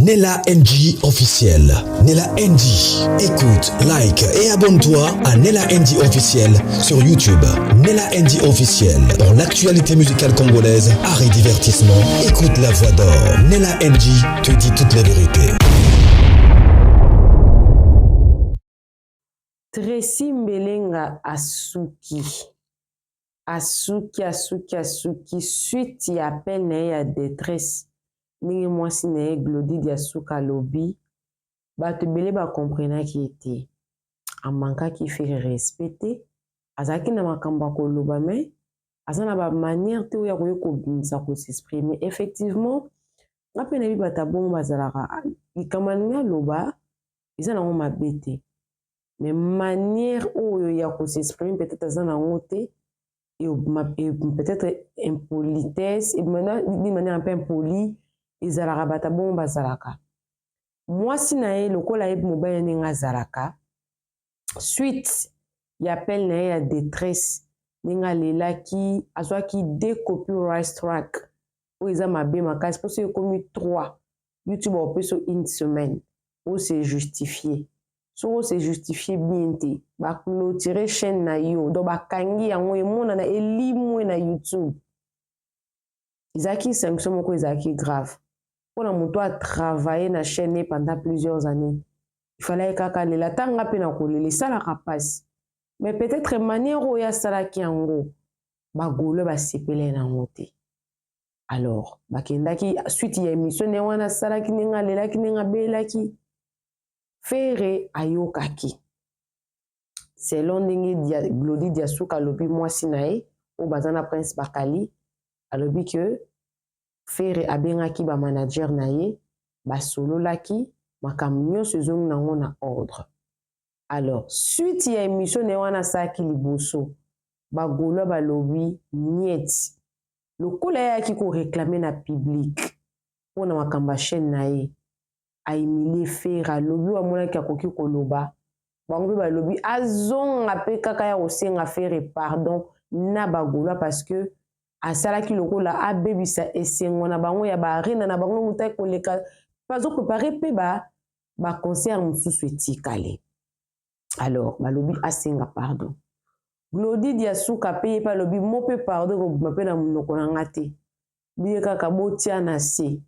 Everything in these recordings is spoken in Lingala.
Nella NG officiel. Nella NG. Écoute, like et abonne-toi à Nella NG officiel sur YouTube. Nella NG officiel. Pour l'actualité musicale congolaise, art et divertissement, écoute la voix d'or. Nella NG te dit toute la vérité. Tracy Mbelenga asuki asuki asuki asuki suite ya appel na ye ya detresse ndenge mwasi na ye Glody Diasuka alobi bato ebele ba comprenaki ye te amankaki Ferre respect te azalaki na makambo ya koloba mais aza na ba manière te oyo akoki kobimisa ko s'exprimer effectivement nga mpe nayebi bato ya bongo bazalaka likambo alingi aloba eza nango mabe te mais manière oyo ya ko s'exprimer peut-être aza nango te et peut-être impolitesse et d'une manière un peu impolie ezalaka bato bongo bazalaka mwasi na ye lokola ayebi mobali ndenge azalaka suite ya appel na ye ya détresse ndenge alelaki azwaki deux copyright strike oyo eza mabe makasi mpo soki ekomi 3 YouTube akopesa une semaine ose justifier. Soki ose justifier bien te, baclôturer chaîne na yo, donc bakangi yango emonana elimwe na YouTube. Ezalaki sanction moko ezalaki grave mpona moto atravaille na chaîne ye pendant plusieurs années. Il fallait kaka lela ata nga mpe na kolela esalaka mpasi, mais peut-être manière oyo asalaki yango bagaulois basepele nango te. Alors bakendaki suite ya émission ndenge wana asalaki, ndenge alelaki, ndenge abelaki, Ferre ayokaki selon ndenge Glody Diasuka alobi, mwasi na ye oyo baza na Prince Bakali alobi ke Ferre abengaki bamanager na ye, basololaki makambo nyonso ezongi nango na ordre. Alors suite ya émission na ye wana asalaki liboso, bagaulois balobi niet lokola ye ayaki koréclamer na public mpona makambo ya chaîne na ye, ahumilie Ferre, alobi oyo amonaki akoki koloba. Bango mpe balobi azonga mpe kaka ya kosenga Ferre pardon na bagaulois parce que asalaki lokola abebisa esengo na bango ya baarena na bango mutaki koleka, bazoprépare mpe baconcert mosusu etikali. Alors balobi asenga pardon. Glody Diasuka mpe ye mpe alobi mo mpe pardon ekobima mpe na monoko na nga te, biye kaka botia na se.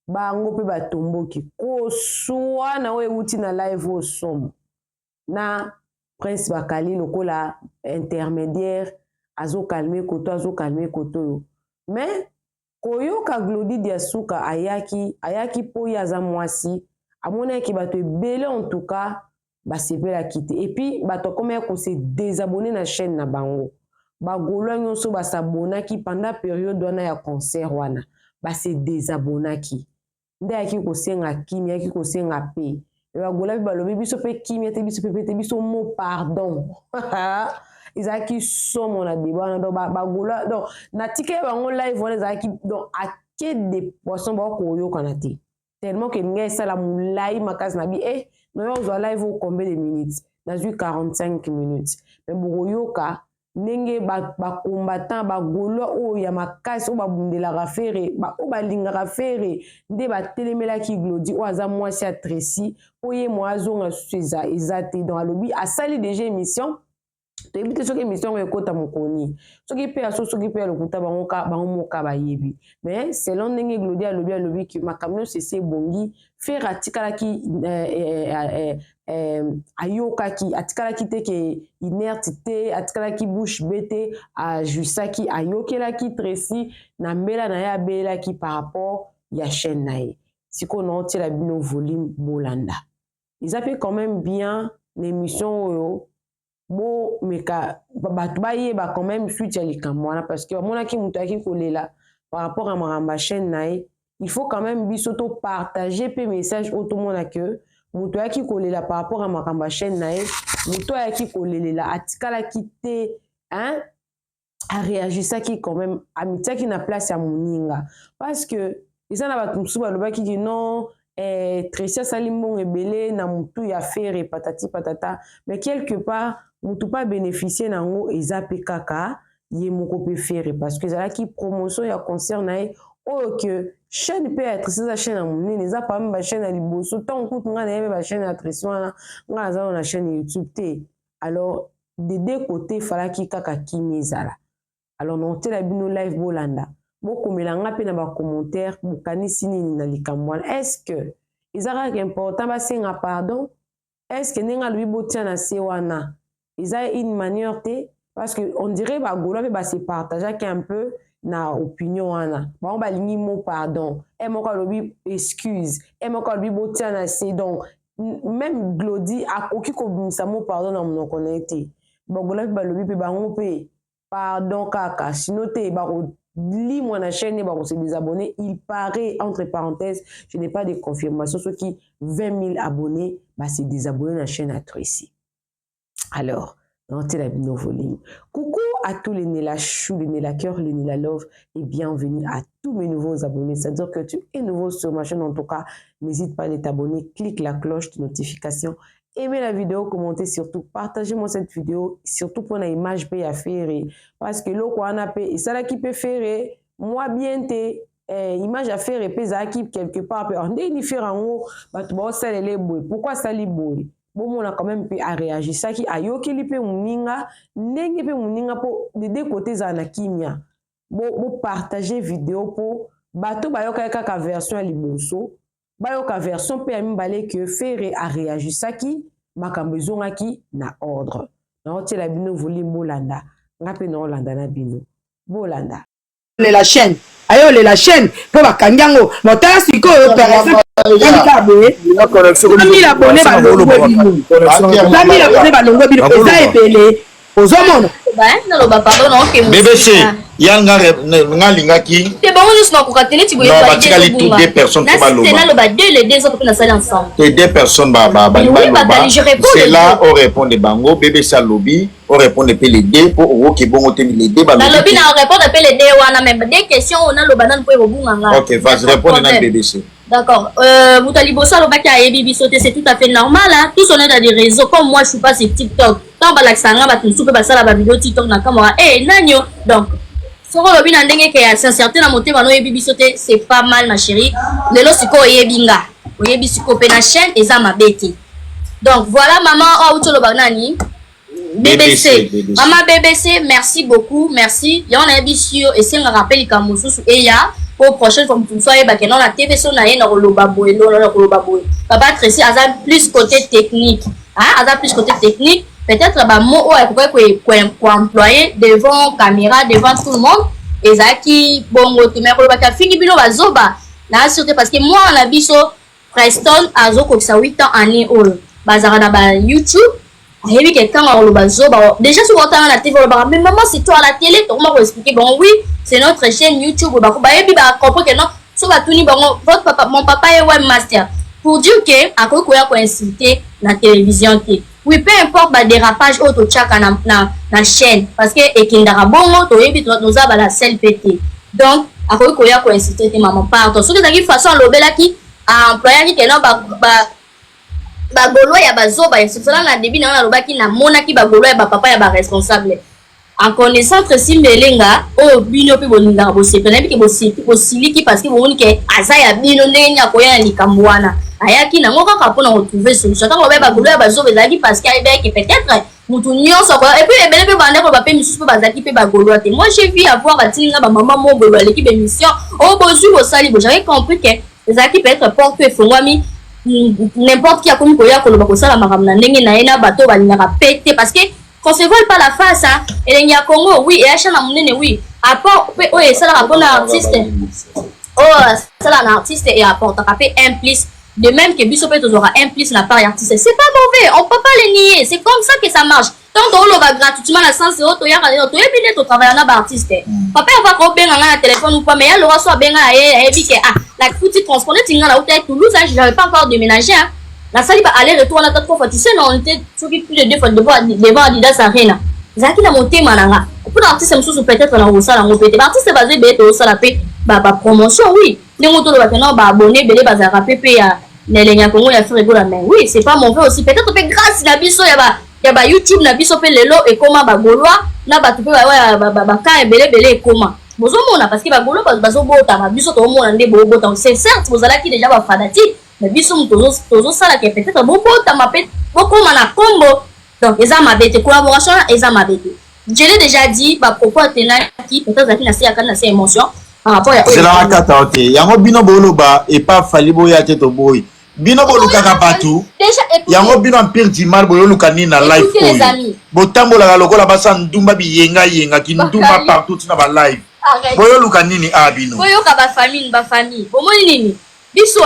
Bango mpe batomboki koswana oyo ewuti na live oyo somo na Prince Bakali lokola intermédiaire azocalmer koto azocalmer koto oyo. Mais koyoka Glody Diasuka ayaki ayaki mpo ye aza mwasi, amonaki bato ebele en tout cas basepelaki te et puis bato akomaki kose désabonner na chaîne na bango. Bagaulois nyonso basabonaki pendant période wana ya concert wana base désabonnaki. Nde ayaki kosenga kimia, ayaki kosenga pe bagaulois mpe balobi biso mpe kimia te, biso mpe te, biso mo pardon. Ezalaki somo na débat wana. Donc bagaulois, donc natikeli bango live wana ezalaki donc ake de poisson bakoyokana te tellement ke ngai esala molai makasi na bi e nayo ozwa live o combien de minutes, nazwi 45 minutes, mais bokoyoka ndenge bacombattant bagaulois oyo ya makasi oyo babundelaka Ferre, oyo balingaka Ferre, nde batelemelaki Glody oyo aza mwasi ya Tracy mpo ye mo azonga susu eza te. Donc alobi asali déjà émission, toyebi te soki émission yango ekota mokoni, soki mpe ya so, soki mpe ya lokuta, bango moka bayebi. Mais selon ndenge Glody alobi, alobi ke makambo nyonso esi ebongi. Ferre atikalaki ayokaki, atikalaki te ke inerte te, atikalaki bouche bée te, ajusaki ayokelaki Tracy na mbela na ye abelelaki par rapport ya chaîne na ye. Sikoyo naotiela bino volume bolanda, eza mpe quand même bien na émission oyo bomeka bato bayeba quand même suite ya likambo wana parce que bamonaki moto ayaki kolela par rapport à makambo ya chaîne na ye. Il faut quand même biso topartage mpe message oyo tomona ke moto ayaki kolela par rapport à makambo ya chaîne na ye, moto ayaki kolelela atikalaki te, hein? Aréagisaki quand même, amitiaki na place ya moninga parce que eza na bato mosusu balobaki ki non, Tracy asali mbongo ebele na motu ya Ferre, patati patata, mais quelque part motu mpe abénéficie nango eza mpe kaka ye moko mpe Ferre parce que ezalaki promotion ya concert na ye. Oyo que chaîne mpe ya Tracy eza chaîne ya monene, eza parmi ba chaîne ya liboso. Ntango kutu ngai nayebi ba chaîne ya Tracy wana, ngai naza na chaîne YouTube te. Alors de deux côtés falaki kaka kimia ezala. Alors naotela bino live, bolanda, bokomela nga mpe na ba commentaire, bokanisi nini na likambo wana? Est ce que eza kaka important basenga pardon? Est ce que ndenge alobi botia na se wana eza une manière te? Parce que on dirait ba Gaulois mpe base partageaki un peu na opinion wana. Bango balingi mot pardon, e moko alobi excuse, e moko alobi botia na se. Donc même Glodi akoki kobimisa mot pardon na monoko na ye te. Ba Gaulois mpe balobi mpe bango mpe pardon kaka, sinon te bakolimwa na chaîne, bakose désabonner. Il paraît, entre parenthèses, je n'ai pas de confirmation, soki 20 000 abonnés base désabonner na chaîne ya Tracy. Alors naotela bino volume. Coucou à tous les Nela Chou, les Nela Cœur, les Nela Love et bienvenue à tous mes nouveaux abonnés. C'est-à-dire que tu es nouveau sur ma chaîne, en tout cas, n'hésite pas à t'abonner, clique la cloche de notification, aimez la vidéo, commentez surtout, partagez-moi cette vidéo, surtout pour la image pe ya Ferre, parce que eloko wana pe esalaki pe Ferre moi bien te. Image ya Ferre mpe ezalaki quelque part mpe ndenge ni Ferre yango bato baosalela boye. Pourquoi asali boye? Bomona quand même mpe aréagisaki, ayokeli mpe moninga ndenge mpe moninga, mpo de deux côtés ezala na kimia. Bopartage vidéo mpo bato bayokaki kaka version ya liboso, bayoka version mpe ya mibale, ke Ferre aréagisaki, makambo ezongaki na ordre. Naotiela bino volume, bolanda nga mpe naolanda na bino, bolanda. Lela chaîne, ayolela chaîne mpo bakangi yango. Motala sikoyo opération kaka boye, 1000 abonnés balongwe bino, 1000 abonnés balongwe bino, eza ebele, ozomona. Naloba pardon, naoke. BBC ya nga, nga lingaki. Te, bango nyonso nakoka te neti. Non, batikali tout deux personnes mpo baloba. Naloba deux, les deux autres mpe nasali ensemble. Te, deux personnes baloba, c'est là orépondre bango. BBC alobi orépondre mpe les deux, mpo okoki bongo te, les deux. Nalobi na répondre mpe les deux wana, mais deux questions oyo naloba nanu mpo ekobunga nga. Ok, vas répondre na BBC. D'accord. Moto ya liboso alobaki ayebi biso te, c'est tout à fait normal, hein? Tous on est dans des réseaux, comme moi je suis pas sur TikTok. Ntango balakisaka nga bato mosusu mpe basala ba vidéo TikTok na kamwaka e nani yo. Donc soki olobi na ndenge ke ya sincérité na motema no oyebi biso te, c'est pas mal, ma chérie. Lelo sikoyo oyebi nga, oyebi sikoyo mpe na chaîne, eza mabe te. Donc voilà, mama oyo auti oloba nani? BBC. Mama BBC, merci beaucoup, merci. Yango nayebisi yo, esengaka mpe likambo mosusu eya po prochaine fois motu mosusu ayebake no na TV so na ye na koloba boye, na koloba boye. Papa Tracy aza plus côté technique, hein? Aza plus côté technique. Peut-être bamo oyo akokaki koemployer devant caméra, devant tout le monde, ezalaki bongo te. Mais kolobaki afingi bino bazoba, na sûr te, parce que mwana na biso Preston azokokisa 8 ans année oyo, bazalaka na ba YouTube, ayebi ke ntango akoloba zoba déjà, soki otanga na TV olobaka: "Mais maman, c'est toi à la télé." Tokoma koexpliquer bango: "Oui, c'est notre chaîne YouTube." Bako bayebi, bacomprendre ke non. So batuni bango: "Votre papa?" "Mon papa est webmaster." Pour dire ke akoki koya koinsulter na télévision te. Oui, peu importe badérapage oyo totiaka na chaîne, parce que ekendaka bongo, toyebi, toza bala sel mpe te. Donc akoki koya koinsulter te. Mama, pardon, soki ezalaki façon alobelaki, aemployaki ke non, ba Gaulois ya bazoba, esosala na début na nga nalobaki, namonaki ba Gaulois ya bapapa ya baresponsable. En connaissant Tracy Mbelenga oyo bino mpe bolingaka, bosepela, nayebi ke bosiliki parce que bomoni ke aza ya bino. Ndenge nini akoya na likambo wana? Ayaki nango kaka mpona kotrouver solution. Ntango babai ba Gaulois ya bazoba, ezalaki parce que ayebaki peut-être mutu nyonso akoya. Et puis ebele mpe bandeko bape misusu mpe bazalaki mpe ba Gaulois te. Moi j'ai vu avoir batindi nga bamama mo boye baleki bémission oyo bozwi bosali bo. J'avais compris ke ezalaki peut-être porte efongwami, n'importe qui akomi koya koloba, kosala makambo na ndenge na ye, na bato balingaka pe te, parce que qu'on se voile pas la face, hein. Elengi ya Congo, oui, eya na monene, oui, apport mpe oyo esalaka mpona artiste, oyo asalaka na artiste e apportaka mpe un plus, de même que biso mpe tozwaka un plus na part ya artiste. C'est pas mauvais, on peut pas le nier, c'est comme ça que ça marche. Tant toloba gratuitement na sens oyo toyaka, toyebi nde totravaille na baartiste. Papa avaka obenga ngai na téléphone ou pas, mais ya Lora so abenga na ye, ayebi ke ah, la futi transport neti ngai nauta Toulouse, j'avais pas encore déménagé, hein. Nasali ba aller retour wana ta trois fois, tu sais, non te, soki plus de deux fois devant Adidas Arena, ezalaki na motema na nga. Mpona artiste mosusu peut-être na kosala yango mpe te. Baartiste baza ebele, tozosala mpe bapromotion, oui. Ndenge tolobaka no, baabonné ebele bazalaka mpe ya na Elengi ya Congo ya Ferre Gola. Mais oui, c'est pas mauvais aussi. Peut-être mpe grâce na biso ya ba YouTube na biso mpe lelo ekóma ba Gaulois na bato mpe baka ebele ebele ekóma. Bozomona parce que bagolo bazobotama, biso tozomona nde bobotama. C'est certes bozalaki déjà bafanatique, mais biso moto tozosala ke peut-être bobotama mpe bokóma na kombo. Donc eza mabe te, collaboration wana eza mabe te. Je l'ai déjà dit, bapropos atenaki peut-être azalaki na se ya kani, na se ya émotion par rapport ya Zelaka kata te. Yango bino boloba epa Fally, boya te, toboyi. Bino bolukaka bato yango, bino Empire du Mal, boyoluka nini na live oyo? Botambolaka lokola basa ndumba, biyengayenga, kindumba partout, ntina balive. Boyoluka nini a bino? Boyoka, bafamille, bafamille, bomoni nini? Biso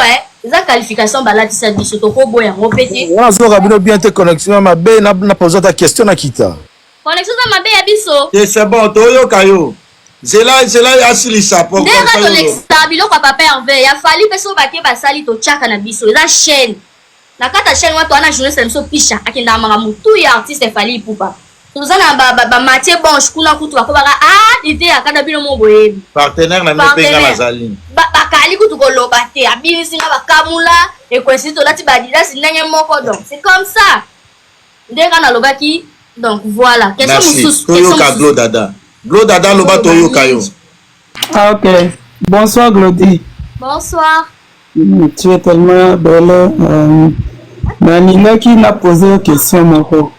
eza qualification balatisa biso, tokoboya yango mpe te. Wana azoyoka bino bien te, connexion mabe. Na poser ata question, na kita. Connexion eza mabe ya biso. Te, c'est bon, toyoka yo. Zela, zela asilisa. Ndenge tolekisaka biloko ya papa Herve, ya Fally mpe, so bake basali, totiaka na biso. Eza chaîne, na kati ya chaîne wana towana journaliste na biso Pisha, akendaka makambo tu ya artiste Fally Ipupa. Toza na bamatie bonche kuna, kutu bakobaka liteyaka na bino mo boyebi. Partenaire na bino mpe nga nazali. Bakali kutu koloba te, abimisi nga, bakamula ekwesi, tolati baadidas ndenge moko. Donc c'est comme ça ndenge nalobaki. Donc voilà, question mosusu. Toyoka Glo Dada. Glo Dada, loba, toyoka yo. Ah, ok. Bonsoir Glody. Bonsoir. Tu es tellement belle. Nalingaki na poser question moko.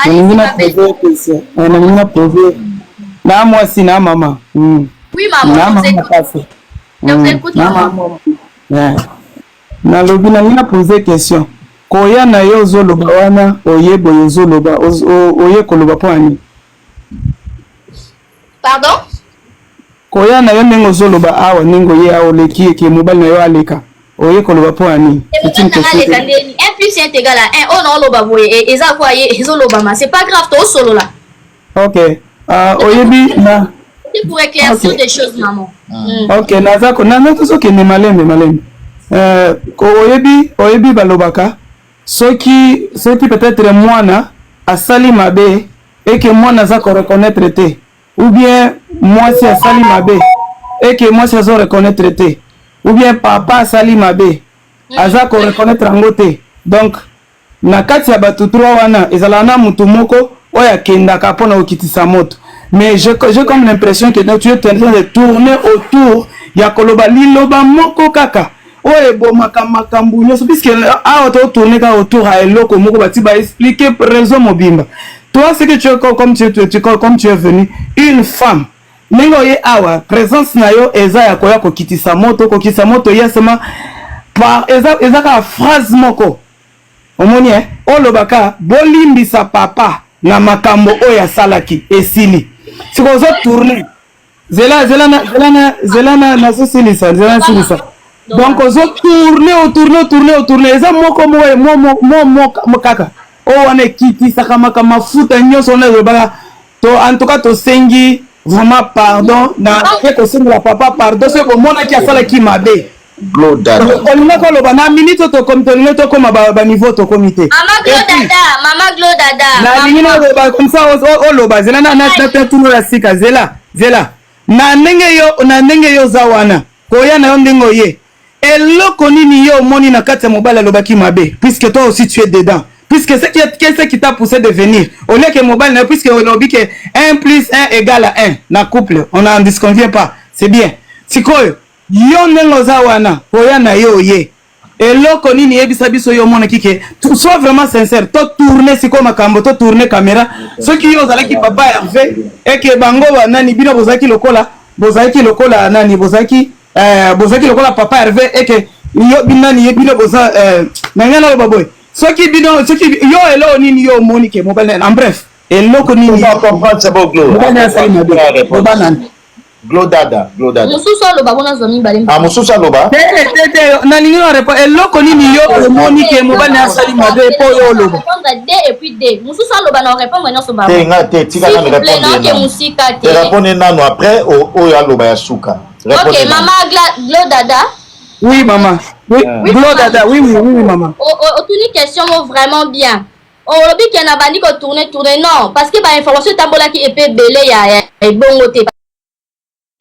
Nalingi na poser question. Nalingi na poser. Na mwasi na mama. Oui, maman. Na mama kasi. Na mama. Yeah. Nalobi nalingi na poser question. Koya na yo ozoloba wana, oye boye ozoloba, oye koloba mpo ani? Pardon? Koya na yo ndenge ozoloba awa, ndenge oye awa, oleki eke mobali na yo aleka, oye koloba mpo ya nini? Aleka ndeni? 1 plus 1 égale à 1. Oyo naoloba boye eza kwa ye ezolobama, c'est pas grave, tosolola. Ok, oyebi na C'est pour éclaircir des choses, maman. Ok, naza naza tozokende malembe malembe. Oyebi balobaka soki peut-être mwana asali mabe, eke mwana aza koreconnaître te, ou bien mwasi asali mabe, eke mwasi azo reconnaître te, ou bien papa asali mabe, aza koreconnaître yango te. Donc na kati ya bato 3 wana, ezalaka na motu moko oyo akendaka mpona kokitisa moto. Mais j'ai comme l'impression que tu es en train de tourner autour ya koloba liloba moko kaka oyo ebomaka makambo nyonso, puisque awa totourne kaka autour ya eloko moko, bati baexplique raison mobimba. Toi, ce que tu es, comme tu es venu une femme, ndenge oye awa, présence na yo eza ya koya kokitisa moto, kokitisa moto. Ye sema par eza kaka phrase moko omoni olobaka: "Bolimbisa papa na makambo oyo asalaki." Esili. Sikoyo ozotourne. Zela, zela na zela na zela na nazosilisa, zela nasilisa. Donc ozotourne, otourne, otourne, otourne. Eza moko mo mo kaka oyo wana ekitisaka maka mafuta nyonso wana elobaka. To en tout cas tosengi vraiment pardon na ke kosengela papa pardon soki bomonaki asalaki mabe. Olingaki oloba na minute oyo tokomi, tolingi tokóma baniveau tokomi te. Mama Glo Dada. Nalingi naloba comme ça, oloba. Zela, natuna ya sika. Zela, zela. Na ndenge yo oza wana, koya na yo ndenge oye, eloko nini yo omoni na kati ya mobali alobaki mabe? Puisque toi aussi tu es dedans, puisque ce qui t'a poussé de venir au lieu que mobali na yo, puisque olobi que 1 plus 1 égale à 1 na couple, on n'en disconvient pas, c'est bien. Sikoyo yo ndenge oza wana, koya na yo oye, eloko nini yebisa biso yo omonaki ke, sois vraiment sincère, totourne sikoyo makambo, totourne caméra. Soki yo ozalaki papa Herve, eke bango banani, bino bozalaki lokola nani, bozalaki lokola papa Herve, eke yo nani, bino boza na ngai, naloba boye: soki bino, soki yo, eloko nini yo omoni ke mobali, en bref, eloko nini mobali asali mabe? Loba nani. Glodada, Glodada. Mosusu aloba mpona zwa mibale. Ah, mosusu aloba. Te, te, te, nalingi na répondre. Eloko nini yo omoni ke mobali asali mabe mpo yo oloba? Répondre d et puis d mosusu aloba na répondre nyonso. Te, nga te, tika nanu répondre. Mosika te. Répondre nanu, après oyo aloba ya suka. Ok, mama Glodada. Oui, mama, oui. Oui, Glodada, oui, mama. Otuni question mo vraiment bien. Olobi ke na bandi kotourne tourne. Non, parce que bainformation etambolaki epe ebele ya ebongo te.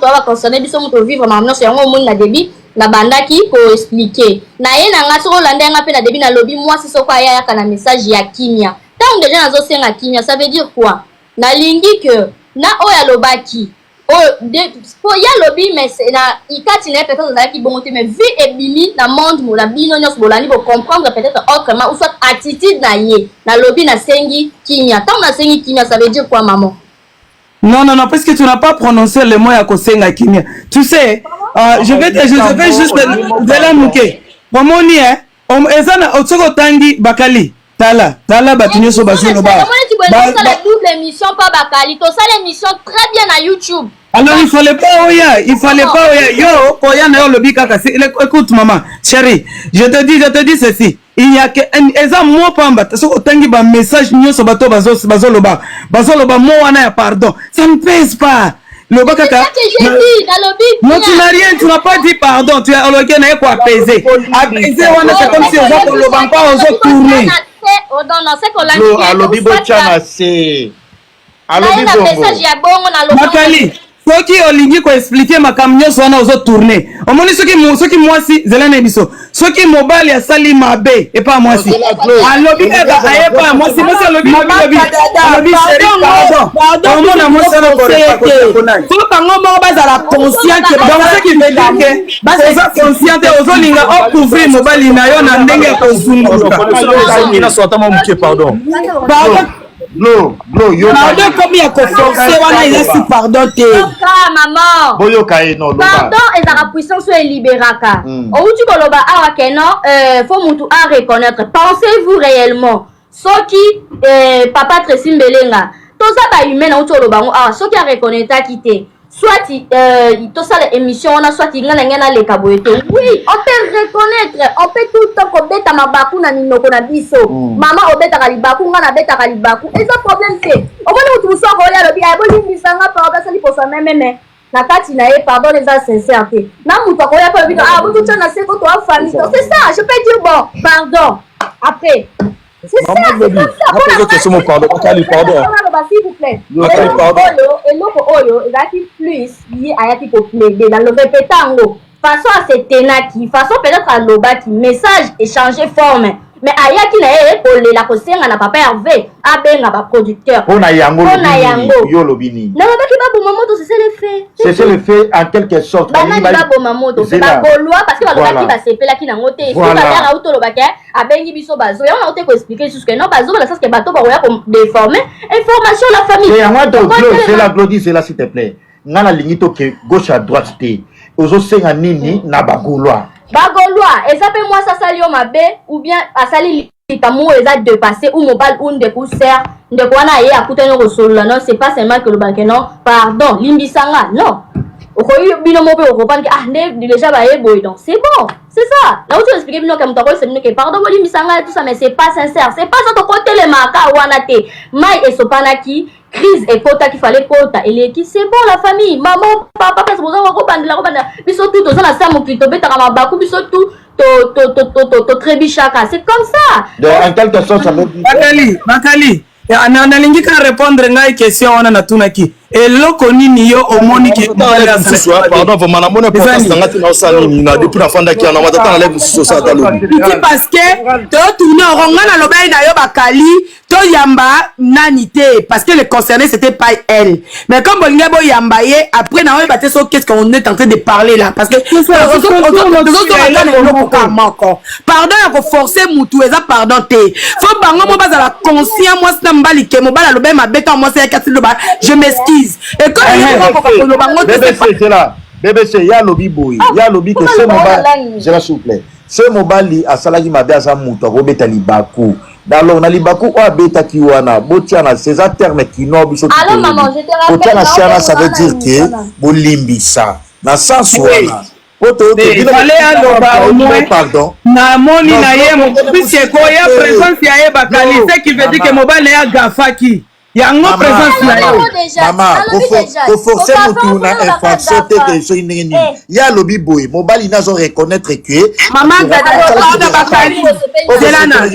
Toa baconcerne biso, moto vivre makambo nyonso yango. Omoni, na début nabandaki koexpliquer na ye na nga. Soki olanda nga mpe na début, nalobi mwasi soko ayayaka na message ya kimia. Ntango deja nazosenga kimia, ça veut dire quoi? Nalingi ke na oyo alobaki. Oyo de po ye alobi mais na kati na ye peut-être azalaki bongo te, mais vu ebimi na monde na bino nyonso bolandi, bo comprendre peut-être autrement ou soit attitude na ye. Nalobi nasengi kimia. Ntango nasengi kimia, ça veut dire quoi, maman? Non, non, non, parce que tu n'as pas prononcé le mot ya kosenga kimia. Tu sais, je vais juste zela moke. Omoni, eh, eza na soki otangi bakali, tala tala bato nyonso bazoloba. Tosala double émission pa bakali, tosala émission très bien na YouTube. Alors il fallait pas oya, il fallait pas oya. Yo, koya na yo lobi kaka. Écoute, maman, chérie, je te dis ceci. Il y a que eza mot pamba, soki otangi ba message nyonso bato bazoloba, bazoloba mot wana ya pardon. Ça ne pèse pas. Loba kaka. Non, tu n'as rien, tu n'as pas dit pardon. Tu as olobi na ye ko apaiser. Apaiser wana, c'est comme si oza koloba mpa ozo tourner. Alobi botya na se. Alobi bongo. Bakali, soki olingi koexpliquer makambo nyonso wana, ozotourner. Omoni, soki mwasi, zela na biso, soki mobali asali mabe epa mwasi, alobi kaka ayepa ya mwasi, mwasi alobi lobi, alobi chéri, pardon, omona mwasi wana. Faut bango moko bazala conscient ke Donc ce qui veut dire que oza conscient te, ozolinga ocouvrir mobali na yo na ndenge ya kozunguluka. Moke, pardon. Pardon. Glo, Glo, yoka. Pardon komi ya koforcer wana, eza si pardon te. Yoka, mama. Boyoka ye, no loba. Pardon ezalaka puissance oyo eliberaka. Outi koloba awa ke non, faut mutu a reconnaître. Pensez-vous réellement, soki papa Tracy Mbelenga, toza bahumain, nauti oloba yango awa, soki areconnaîtraki te, soit tosala émission wana, soit nga na ngai naleka boye te. Oui, on peut reconnaître, on peut tout le temps kobeta mabaku na minoko na biso. Mama obetaka libaku, nga nabetaka libaku, eza problème te. Omoni, motu mosu akoya, alobi bolimbisa nga, pardon, asali poso mememe na kati na ye, pardon eza sincère te. Na moto akoya mpe alobi ah, bototya na se ko toa famille. Donc c'est ça, je peux dire bon, pardon après. C'est ça, c'est comme ça. Napose question mo, pardon, Bakali, pardon. S'il vous plaît. Bakali, pardon. Eloko oyo ezalaki plus ye ayaki koplaider na le répéta yango, façon asetenaki, façon peut-être alobaki, message échange forme, mais ayaki na ye kolela, kosenga na papa Hervé abenga baproducteur. Mpo na yango. Mpo na yango. Yo olobi nini? Nalobaki baboma moto, c'est le fait. C'est le fait en quelque sorte. Banani baboma moto? Bagaulois, parce que balobaki basepelaki nango te. Soki auti olobaki abengi biso bazo yango, nango te koexpliquer lisusu ke non, bazo na sens ke bato bakoya kodéformer information, la famille. Yango to zela, Glodi, zela s'il te plaît. Nga nalingi toke gauche à droite te. Ozosenga nini na bagaulois? Bagaulois, eza mpe mwasi asali yo mabe ou bien asali likambo oyo eza dépassé, ou mobali ou ndeko ou sœur, ndeko wana aye akutani kosolola. Non, c'est pas seulement ke olobaka non, pardon, limbisanga. Non, okoyi bino moko mpe okocomprendre ke ah, nde déjà baye boye, donc c'est bon, c'est ça. Nauti expliquer bino ke moto akoyesa bino ke pardon, bolimbisanga, tout ça, mais c'est pas sincère, c'est pas ça. Tokotelemaka wana te. Mai esopanaki, crise ekotaki, fallait kota eleki, c'est bon, la famille, maman, papa, parce boza kobandela kobandela. Biso tu toza na sa mokili, tobetaka mabaku, biso tu totrébuchaka, c'est comme ça. En quelque sorte, ça veut dire Bakali, Bakali, nalingi ka répondre ngai question wana natunaki. Eloko nini yo omoni ke Pardon, vraiment, namoni importance na nga te. Naosala nini na depuis nafandaki wana matata na lève mosusu osala ata lobi. Ti parce que totourne oro, nga nalobaki na yo Bakali, toyamba nani te, parce que le concerné, c'était pas elle, mais comme bolingi boyamba ye après, na oyeba te so qu'est-ce qu'on est en train de parler là, parce que tozozongaka na eloko kaka moko. Pardon ya koforcer mutu eza pardon te. Faut bango mo bazala conscient, mwasi na mobali, ke mobali alobi mabe, to mwasi ayaki asi loba je m'excuse, et comme koloba ngo te. BBC, c'est là. BBC ya alobi boye, ya alobi ke se mobali, zela s'il vous plaît, se mobali asalaki mabe, aza moto akobeta libaku. Alors na libaku oyo abetaki wana, botia na se, eza terme kino biso kotia na se wana, ça veut dire ke bolimbisa na sens wana. Fallait aloba au moins pardon. Namoni na ye puisque koya présence ya ye Bakali, ce qui veut dire que mobali na ye agafaki yango présence na ye. Mama, koforcer motu na infraction te ke soki ndenge nini. Ye alobi boye, mobali nazo reconnaître ke Mama Gadada, Bakali, zelana.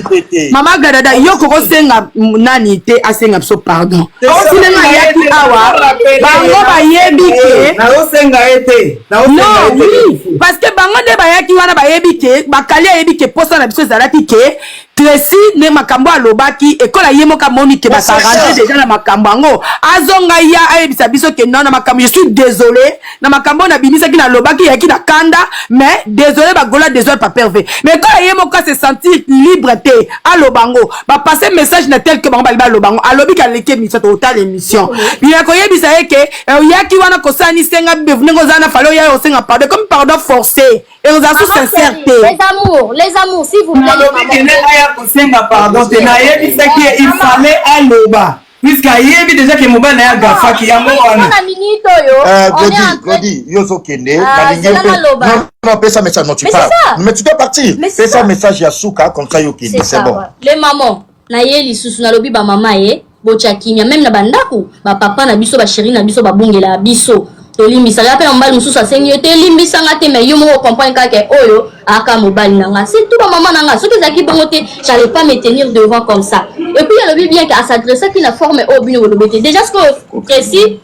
Mama Gadada, yo kokosenga nani te asenga biso pardon? Osi ndenge ayaki awa, bango bayebi ke Nazosenga ye te. Non, oui, parce que bango nde bayaki wana, bayebi ke Bakali ayebi ke posa na biso ezalaki ke Tracy nde makambo alobaki ekola ye moko amoni ke basarrange deja na makambo yango azonga ya ayebisa biso ke non na makambo je suis désolé na makambo oyo nabimisaki nalobaki yaki na kanda mais désolé bagola désolé papa Hervé mais ekola ye moko se sentir libre te aloba yango bapasse message na tel ke bango bali baloba yango alobi ke aleki émission totala émission ya koyebisa ye ke oyaki wana kosala nisenga ndenge oza na fale oya osenga pardon comme pardon forcé ekozala su sincère te. Les amours, les amours, s'il vous plaît. Nalobi ke nde aya kosenga pardon te, nayebisaki ye il fallait aloba puisque ayebi déjà ke mobali na ye agafaki yango wana. Na minute oyo, euh, on est en train Glody, yo ozokende, Ah, nalingi zela mpe naloba. non non pesa message non tu Mais pars c'est ça. mais tu dois partir Mais c'est pesa ça. message ya suka comme ça yo okende C'est c'est ça, bon ouais. Les mamans, na ye lisusu nalobi ba mama ye botya kimia meme na bandako bapapa na biso basheri na biso babungelaka biso tolimbisaka ya mpe na mobali mosusu asengi yo te limbisanga te mais yo moko comprendre kaka ke oyo aka mobali na nga c'est tout bamama na nga soki ezalaki bongo te j'allais pas me tenir devant comme ça et puis alobi bien ke asadressaki na forme oyo bino bolobi te déjà sikoyo précis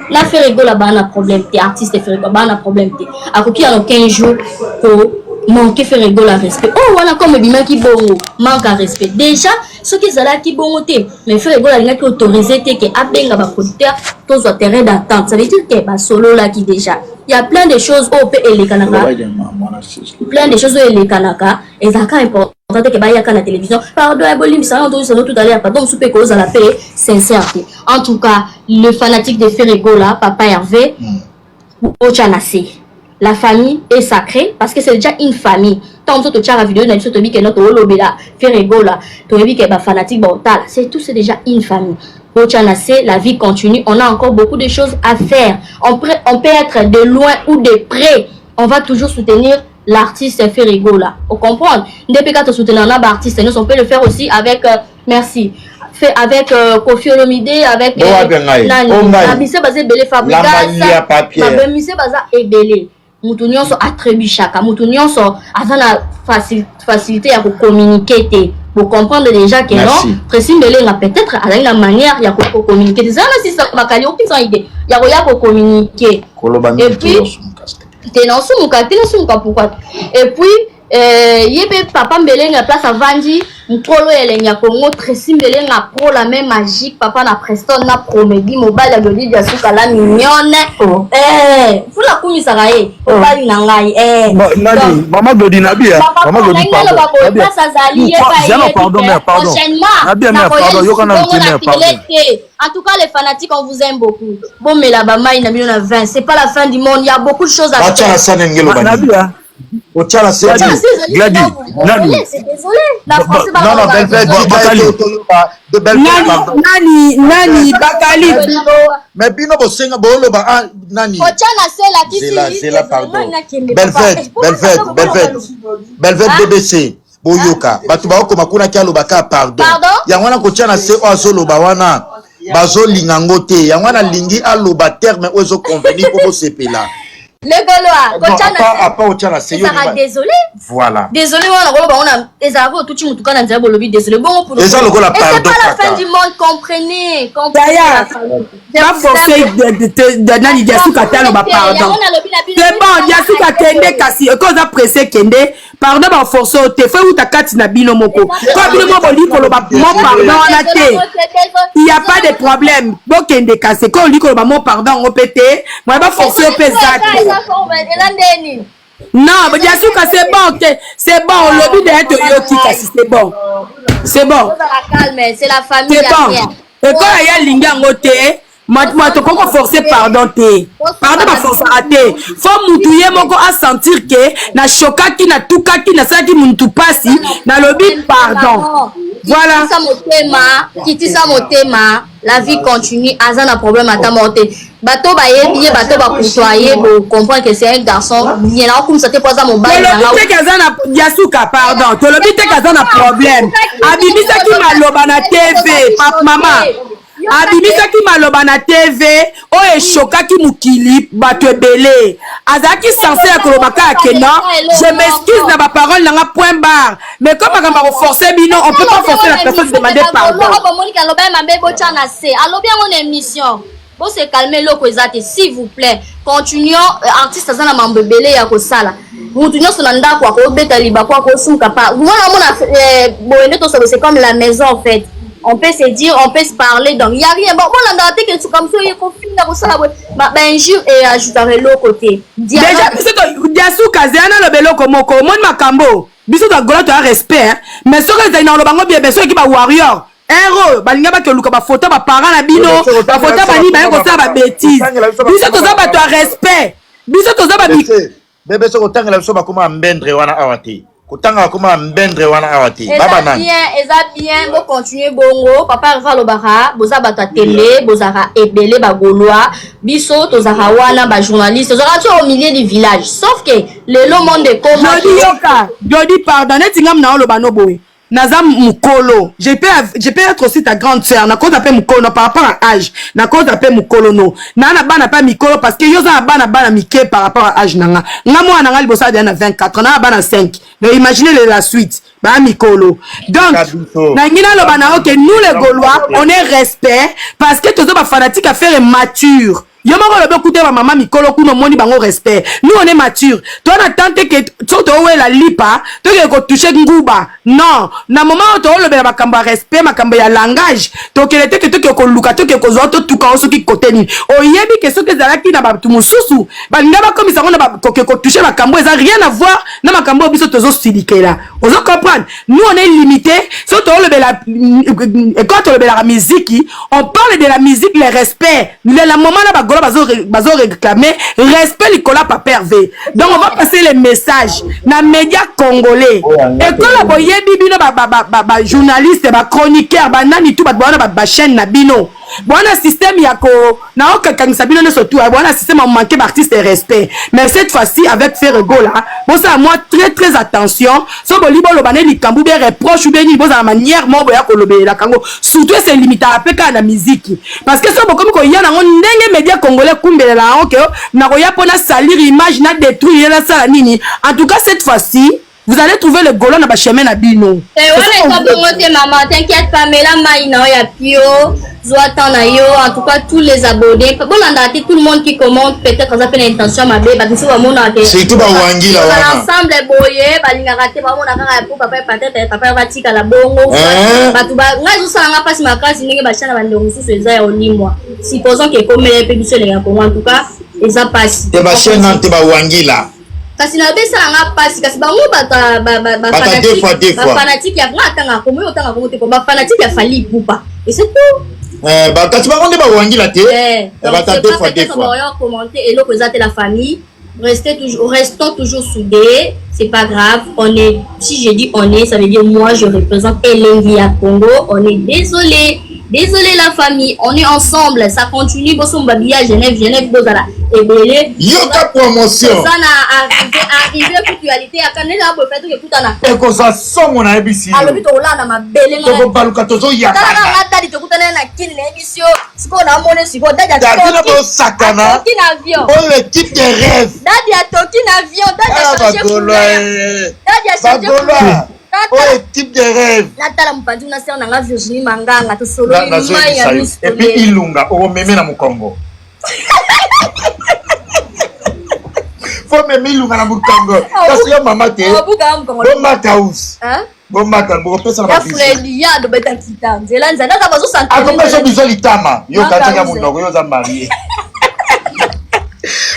na Ferre Gola baa na problème te artiste Ferre Gola baa na problème te akoki yano 15 jours ko manquer Ferre Gola respect oh wana comme ebimaki bongo manque à respect déjà soki ezalaki bongo te mais Ferre Gola alingaki autoriser te ke abenga ba producteur tozwa terrain d'entente ça veut dire que basololaki déjà il y a plein de choses oyo mpe elekanaka plein de choses oyo elekanaka ezalaka important te ke bayaka na télévision pardon ya bolimbisa yango tozosana tout à l'heure pardon mosusu mpe kozala mpe sincère te. En tout cas le fanatique de Ferre Gola papa Hervé botya na se la famille est sacrée parce que c'est déjà une famille ntango mosusu totyaka video na biso toyebi ke no toolobela Ferre Gola toyebi ke bafanatique baotala c'est tout, c'est déjà une famille. Botya na se, la vie continue, on a encore beaucoup de choses à faire, on peut être de loin ou de près, on va toujours soutenir l'artiste Ferre Gola. On comprend nde mpe kaka tosoutenir na baartiste nyonso, on peut le faire aussi avec merci fait avec Koffi Olomide avec nani bamise baza ebele Fabregas bamise baza ebele mutu nyonso atrébuchaka mutu nyonso aza na facilité ya kocommuniquer te. Bocomprendre déjà que non Tracy Mbelenga peut-être azali na manière ya kocommuniquer te ezala na sisa bakali okisa idée ya koya kocommuniquer et puis te na osumuka te nasumuka pourquoi. Et puis ye mpe papa Mbelenga place avandi nkolo elengi ya Congo Tracy Mbelenga pro la main magique papa na Preston na Promedi mobali ya Glody Diasuka la mignonne oh. Fula akumisaka ye mobali na ngai. Nani mama Glody Nabia mama Glody pardon place azali ye pardon mère pardon Nabia mère pardon yoka na mère pardon. En tout cas, les fanatiques, on vous aime beaucoup. Bon, mais là-bas, il y a 20. C'est pas la fin du monde. Il y a beaucoup de choses à faire. Nabia Otiala se Glady nani c'est désolé la français non non Belvette de Belvette pardon nani nani bakali mais bino bosenga booloba ah nani otiala se la kisi zela zela pardon Belvette Belvette Belvette Belvette BBC boyoka bato baokoma kuna ki alobaka pardon yango wana kotia na se oyo azoloba wana bazolinga yango te yango wana alingi aloba terme oyo ezoconvenir mpo bosepela. Le Gaulois, apa otya na se. Ezalaka désolé. Voilà. Désolé wana koloba wana ezalaka otuti mutuka na nzela bolobi désolé bongo pour eza lokola pardon. C'est pas la fin du monde, comprenez. Daya baforce nani Diasuka te aloba pardon c'est bon Diasuka kende kasi eko oza presse kende pardon baforce oyo te fo euta kati na bino moko ko bino mo bolingi koloba mo pardon wana te il y a pas de problème bokende kasi ko olingi koloba mo pardon yango mpe te moye baforce oyo mpe eza te. Non, Diasuka c'est bon te c'est bon olobi deya toyoki kasi c'est bon c'est bon c'est la famille c'est bon ekola ye alingi yango te moto okoki koforce pardon te pardon baforçaka te fo mutu ye moko asentir ke nashokaki natukaki nasalaki mutu mpasi nalobi pardon voilà. Kitisa motema kitisa motema la vie continue aza na problème ata moko te bato bayebi ye bato bakutoa ye bocomprendre que c'est un garçon bien naokumisa te po aza mobali. Tolobi te ke aza na Diasuka pardon tolobi te ke aza na problème abimisaki maloba na TV mama abimisaki maloba na TV oyo eshokaki mokili bato ebele azalaki censé ya koloba kaka ke non je m'excuse na baparole nanga point barre mais comme makambo ya koforce bino on peut pas forcer la personne de demander pardon. Bomoniki aloba ye mabe botya na se alobi yango na émission bose calme eloko eza te s'il vous plaît continuons artiste aza na mambo ebele ya kosala. Mutu nyonso na ndako akobeta libaku, akosumuka pa mwana omona eh, boye nde tosobe, c'est comme la maison en fait. On peut se dire, on peut se parler, donc y a rien. Bon, bolandaka te ke suka mosusu oye kofinga, kosala boye bainjure e ajoutaka eloko te. Déjà biso diasuka zela naloba eloko moko. Omoni makambo biso toagola, toya respect, mais soki ezali na koloba ngo bien, soki ba warrior ero balinga bakoluka bafoto baparent na bino, bafoto bani baye kosala babêtises, biso toza bato ya respect, biso toza ba Bebe, soki otangela biso bakoma ya mbendre wana awa te, kotanga bakoma ya mbendre wana awa te. Baba nani? Bien, eza bien, bocontinue bongo. Papa Herve alobaka boza bato ya tembe, bozalaka ebele bagaulois. Biso tozalaka wana bajournaliste, tozalaka ti au milieu du village, sauf que lelo monde ekoma. Jodi, yoka Jodi, pardon, neti ngamu na oloba no boye, naza mokolo, je peux être aussi ta grande sœur, nakoza mpe mokolo no par rapport à âge, nakoza mpe mokolo no naa na bana mpe mikolo, parce que yo oza na bana, bana mike par rapport à âge na nga. Nga mwana na nga liboso adeya na 24, na bana 5, donc imaginez la suite, baya mikolo. Donc nangi naloba na yo ke nous les Gaulois, on est respect, parce que toza bafanatique affaire mature. Yo moko olobi okuta bamama mikolo kuna, omoni bango respect. Nous, on est mature. Toa na tante ke soki toowela lipa, tokeke kotouche nguba. Non, na moment oyo toolobela makambo ya respect, makambo ya langage, tokende te ke tokeke koluka, tokeke kozwa, totuka o soki kote nini. Oyebi ke soki ezalaki na bato mosusu, balinga bakomisa yango na koke kotouche makambo eza rien à voir na makambo oyo biso tozosilikela. Ozo comprendre? Nous, on est limité. Soki toolobela, quand tolobelaka miziki, on parle de la musique, le respect. Le moment na bagolo bazo réclamer respect likolo ya Papa Hervé. Donc on va passer le message na média congolais. Ekola boyebi bino bajournaliste, bachroniqueur, banani, tu bato bawana bachaîne na bino, bwana système ya ko naokakangisa bino nyonso tu bwana système ya manquer baartiste respect. Mais cette fois-ci, avec Ferre Gola, bosala moi très très attention. So boli boloba ne likambo bien reproche ou bien nini, bozala manière moko boya kolobelelaka yango, surtout ese limitaka mpe kaka na miziki, parce que so bokomi koya nango ndenge média congolais kumbelela yango ke nakoya mpo na salir image, na détruire ye, nasala nini. En tout cas, cette fois-ci, vous allez trouver le golo na bachemin na bino. Wana eza bongo te, mama, t'inquiète pas. Mela mai na yo ya pio, zwa temps na yo. En tout cas, tous les abonnés, bolandaka te tout le monde qui commente. Peut-être aza mpe na intention mabe. Bato mosusu bamonaka te. Surtout bawangila wana. Ensemble boye balingaka te, bamona kaka po papa, peut-être papa batikala bongo. Bato ngai ezosalanga mpasi makasi ndenge bacha na bandeko mosusu eza ya olimwa. Supposons ke ekomela mpe biso elenga Kongo, en tout cas eza mpasi. Te bachaîne nanu te, bawangila. Kasi na besalanga mpasi, kasi bango bato bafanatike ya nga atanga komo, oyo otanga kongo te, bafanatike ya Fally Ipupa et c'est tout. Kasi bango nde bawangila te, bata deux fois deux fois. Commenter eloko eza te. La famille, restez toujours, restons toujours soudés, c'est pas grave. On est, si je dis on est, ça veut dire moi je représente Elengi ya Congo. On est désolé, désolé la famille, on est ensemble, ça continue. Bosomba biya Genève, Genève bozala ebele. Yoka promotion. Toza na arrivé, arrivé actualité ya kanela boye fe tokekutana. Ekozwa songo, nayebisi yo. Alobi tokolala na mabele. Tokobaluka, tozoyaka. Talaka nga dadi, tokutana na Kini, nayebisi yo sikoyo, namoni sikoyo dadi. Dadi bosakana. Atoki na avion. Oyo équipe de rêve. Dadi atoki na avion, dadi achange couleur, dadi achange couleur. Oyo équipe de rêve. Natala mopanzi na sere nanga Virginie Manganga, tosololi mai ya miso. Et puis Ilunga okomeme na mokongo, fo meme Ilunga na mokongo, kasi yo mama te, bomata us, bomata, bokopesa na. Akopesa biso litama. Yo kataka monoko, yo oza marie.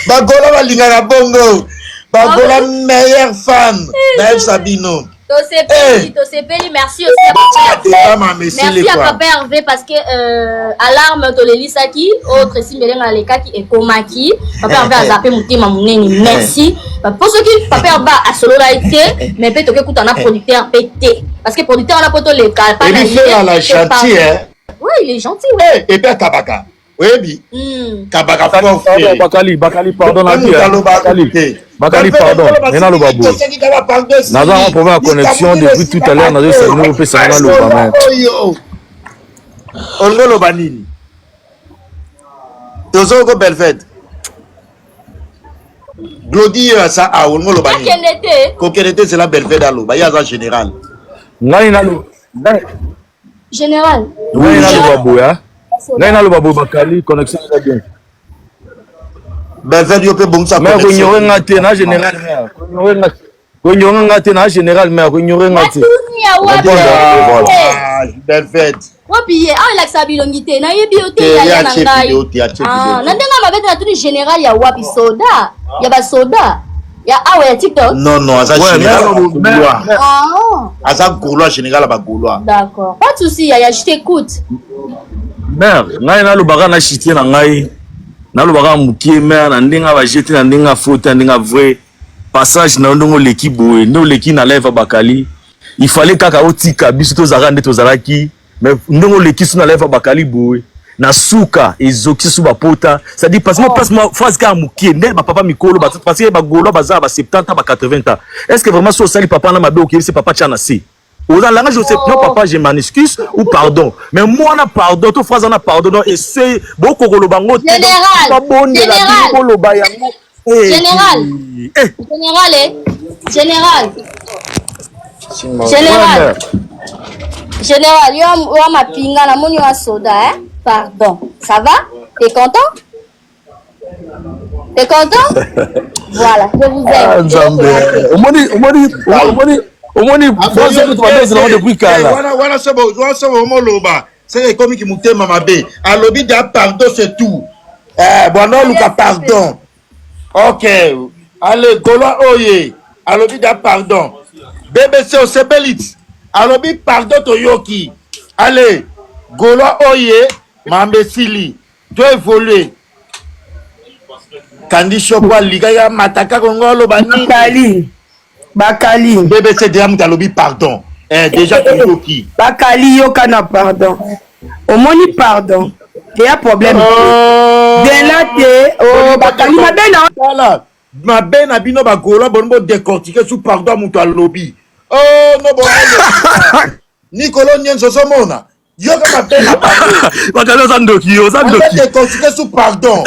Bagola balingaka bongo, bagola meilleure femme, nayebisa bino. Tosepeli, tosepeli. Merci aussi, merci à papa Hervé, parce que alarme tolelisaki oyo Tracy Mbelenga alekaki ekomaki. Papa Hervé aza mpe motema monene, merci. Po soki papa Hervé asolola ye te, mais mpe toke kuta na producteur mpe te, parce que producteur wana po toleka. Gentil. Oui, il est gentil, oui. Et puis akabaka, oyebi kabaka fort. Bakali, Bakali, pardon, na Bakali, Bakali, pardon, mais naloba boye, naza na problème ya connexion depuis tout à l'heure. Nazosala opesanga naloba, mais Oyo olingi oloba nini? Tozoko Belvede, Glodi ye aza awa, olingi oloba nini? Akende te. Kokende te, zela Belvede aloba, ye aza général. Ngai nalo Général. Ngai naloba boye, ngai naloba boye, Bakali, connexion eza bien. Belverde yo mpe bongisa Mais koignore nga te na général mère. Koignore nga koignore nga te na général mère koignore nga te. Natuni ya wapi? Ah, Belverde. Wapi ye? Awa elakisaka bilongi te. Nayebi yo te yaya na ngai. Ah, na ndenge mabe te natuni général ya wapi soda? Ya ba soda? Ya awa ya TikTok? Non non, aza général ya ba Gaulois. Aza Gaulois, général ya ba Gaulois. D'accord. Pas de souci yaya, je t'écoute. Mère, ngai nalobaka na chite na ngai. Nalobaka mukie mère na ndenge ba jete na ndenge faute na ndenge vrai passage na yo ndenge oleki boye nde oleki na live ya Bakali. Il fallait kaka otika biso tozalaka nde tozalaki mais ndenge oleki so na live ya Bakali boye na suka ezokisi su bapota c'est-à-dire parce que oh. place moi phrase kaka mokie nde ba papa mikolo ba parce que ba gaulois baza ba 70 ans ba 80 ans est-ce que vraiment so osali papa na mabe okeyebisi papa tya na se oza langage ose non papa je m'en excuse ou pardon mais moi na pardon to phrase na pardon donc ese bokokoloba ngo te babondela bino boloba yango Général. Eh. Général, eh. Général. Général. Général, yo yo mapinga na moni wa soda, hein? Pardon. Ça va? T'es content? T'es content? Voilà, je vous aime. Ah, Nzambe. Omoni omoni omoni omoni phrase oyo tobandaki yango depuis kala. Wana wana sobo wana sobo omoloba. Seke ekomi ki mutema mabe. Alobi da pardon c'est tout. Eh, bwana oluka pardon. Ok. Allez, Gaulois oye. Alobi da pardon. BBC osepelit. Alobi pardon toyoki. Allez, Gaulois oye, mambe sili. To évoluer. Kandi Shoko alika ya mataka kongo aloba nini? Bakali. Bakali. BBC deja mutu alobi pardon. Eh, deja toyoki. Bakali yoka na pardon. Omoni pardon. Eya problème te. Oh. Dela te. Oh, bakali mabe na Tala, mabe na bino ba Gaulois boni bo décortiquer sous pardon mutu alobi. Oh no bon. Nicolo Nyenzo ozomona. Yoka mabe na bango. Bakali oza ndoki, oza ndoki. Décortiquer sous pardon.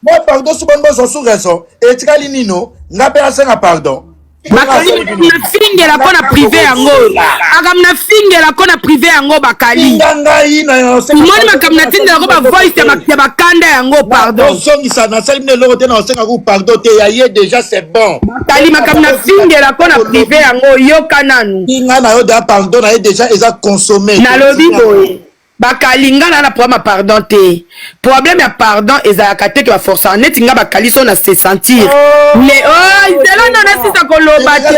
Moi pardon sous boni bozwa sous raison. Etikali nino, nga pe nasenga pardon. Bakali nafingela ko na prive yango makambo nafingela ko na prive yango bakali omoni makambo natindela ko bavoice ya bakanda yango pardon ozongisa nasali bino eloko te na osenga ku pardon te ya ye déjà c'est bon bakali makambo nafingela ko na prive yango yoka nanu nga na yo deja pardon na ye déjà eza consommé nalobi boye Bakali nga na na problème ya pardon te problème ya pardon ezalaka te ke ba forcaka neti nga bakali so na se sentir le oh zela na nasisa koloba te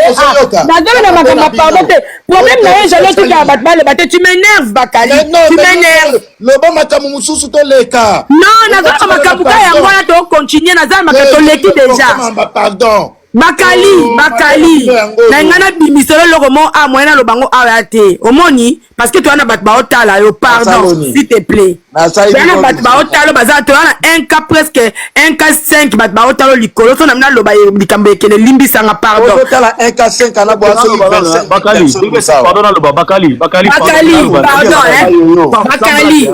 naza na makambo ya pardon te problème na ye jalo otikaka bato baloba te tu m'énerve bakali tu m'énerve loba makambo mosusu toleka non naza na makambo ka yango wana tocontinue naza na makambo toleki déjà pardon Bakali, Oh, bakali. makambo Na ngai nabimiselo eloko moko awa moyen naloba ngo awa ya te. Omoni? Parce que toza na bato baotala yo. Pardon, Nasaloni. s'il te plaît. Nasali Toza na bino bato baotala yo baza toza na 1 cas presque 1 cas 5 bato baotala yo likolo so na mina loba likambo ekende limbisanga pardon. ozotala 1 k 5 ana bwa soki 25 Bakali, personnes BBC, sawa. pardon naloba, Bakali, Bakali, pardon, Bakali, naloba. pardon hein. Bakali.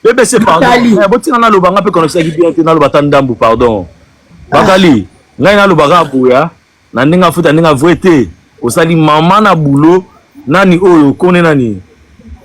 BBC pardon. Bakali. Eh, botinga naloba nga mpe connexion yaki bien te naloba ata ndambu pardon. Bakali, ngai naloba kaka boya na ndenge afuta ndenge avue te osali mama na boulot nani oyo kone nani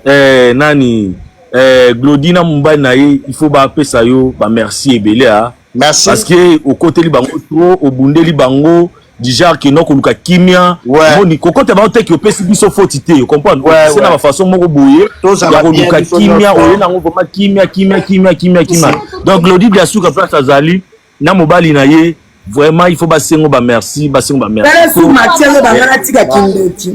eh, nani eh, Glody na mobali na ye il faut bapesa yo ba merci ebele ah. Merci. Parce que okoteli bango trop, obundeli bango du genre que no koluka kimia. Ouais. Moni kokota bango te ki opesi biso faute te, comprendre? Ouais, C'est na ouais. ba façon moko boye Tozala ya koluka bien biso kimia, nyonso. oye nango vraiment kimia kimia kimia kimia kimia. Donc Glody Diasuka place azali na mobali na ye vraiment il faut basengo ba merci, basengo ba merci. Tala su Mathieu aloba nga natika kindoki.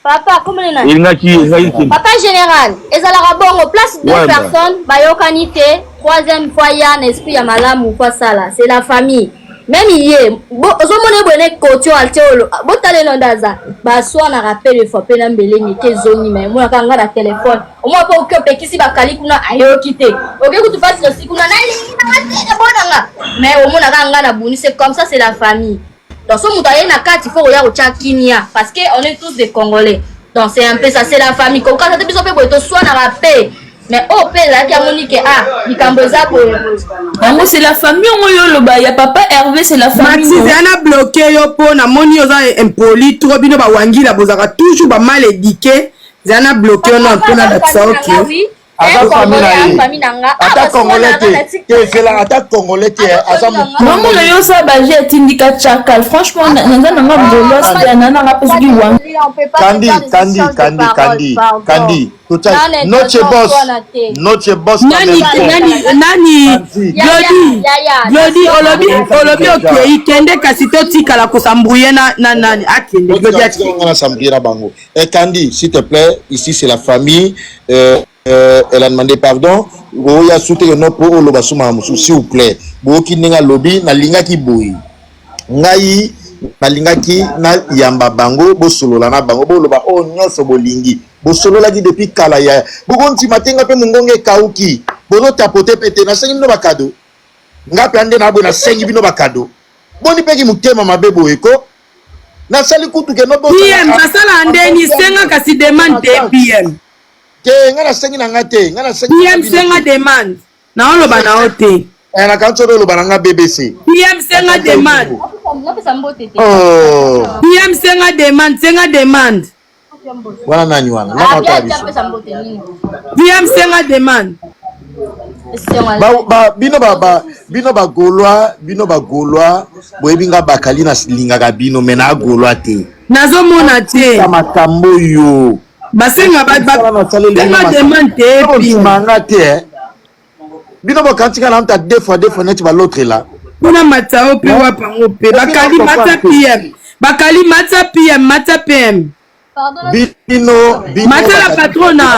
Papa, comment on est Elingaki elingaki Papa général, ezalaka bongo place deux Ouais, personnes bayokani te, troisième fois ya na esprit ya malamu fois sala, c'est la famille. Même ye, bo ozomona ye boye na ekoti oyo atie oyo, botala ye nde aza. Baswanaka pe le fois pe na mbelenge ke ezongi mais omonaka nga na telefone. Omona pe oki opekisi bakali kuna ayoki te. Oke kutu fasi losi kuna nalingi nanga te ebonanga. Mais omonaka nga na buni, c'est comme ça c'est la famille. Donc so moto aye na kati faut koya kotia kimia parce que on est tous des Congolais. Donc c'est un peu ça, c'est la famille. Kokata te biso pe boye toswanaka pe. Mais oyo pe ezalaki amoni ke ah likambo eza boye boye. Yango c'est la famille yango yo oloba ya papa Hervé c'est la famille. Maxi zela na bloquer yo po namoni oza impoli trop bino ba wangila bozalaka toujours ba mal éduqué zela na bloquer yo na po na lakisa ok. Oui. Aza famille na ye. Ata congolais te. Te zela ata congolais te aza Maman na yo sa ba je tindika chakal. Franchement naza na nga gauloise te na nga pe soki wa. Kandi kandi kandi kandi kandi totia noche boss noche boss nani nani nani Glody Glody olobi olobi okei kende kasi totikala kosambrouye na na nani akende Glody atikala nga na sambrouye na bango eh Kandi s'il te plaît ici c'est la famille euh, euh, elle a demandé pardon oya sute que no po oloba suma mosusu s'il vous plaît boyoki ndenge alobi nalingaki boye ngai nalingaki nayamba bango bosolola na bango boloba oyo nyonso bolingi bosololaki depuis kala ya bokondima te nga mpe mongongo ekauki bozotapote mpe te nasengi bino bakado nga mpe nde naboye nasengi bino bakado boni mpe ki motema mabe boye ko nasali kutu ke PM basala ndeni senga kasi demande te PM te nga nasengi na nga te nga nasengi PM senga demande naoloba na yo te eh, nakanisi oyo oloba na nga bbc pm senga demande oh. Pm senga demande senga demande wana nani wana nani otala biso pm senga demande ba, ba, bino ba, ba, bino ba gaulois bino ba gaulois boyebi nga bakali nalingaka bino me na gaulois te nazomona te makambo oyo basenga basenga demande te manga te eh. Bino bokanisi nga na mta deux fois deux fois neti ba l'autre là. Kuna matsa oyo mpe wapi yango mpe bakali matsa pm bakali matsa pm matsa pm Bino bino matsa la patrona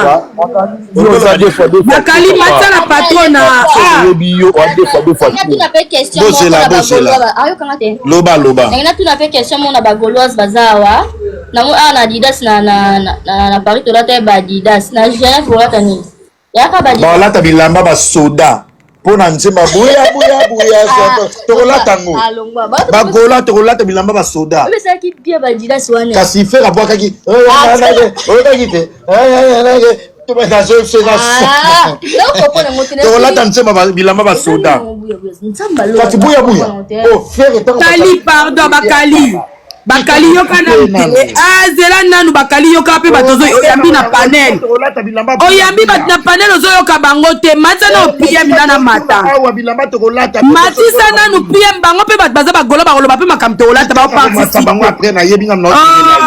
bakali matsa la patrona ah. Bozela bozela loba loba. Ndenge natuna mpe question mona ba gauloise baza awa nango awa na adidas na, na, na, na, na Paris tolata ba adidas na Genève olata nini? Balata bilamba ba soda mpo na nzemba buya buya buya ah, tokolata yango ah, bagola tokolata bilamba ba soda kasi fere abwakaki oyokaki te tokolata nzemba bilamba ba soda kasi buya buya oh, fere kali pardon bakali bakali yoka nanu te ah, zela nanu bakali yoka mpe bato oyambi na panel oyambi bato na panel ozoyoka bango te matisa nanu pm na na mata matisa nanu pm bango mpe bato baza bagolo bakoloba mpe makambo tokolata baoparticipe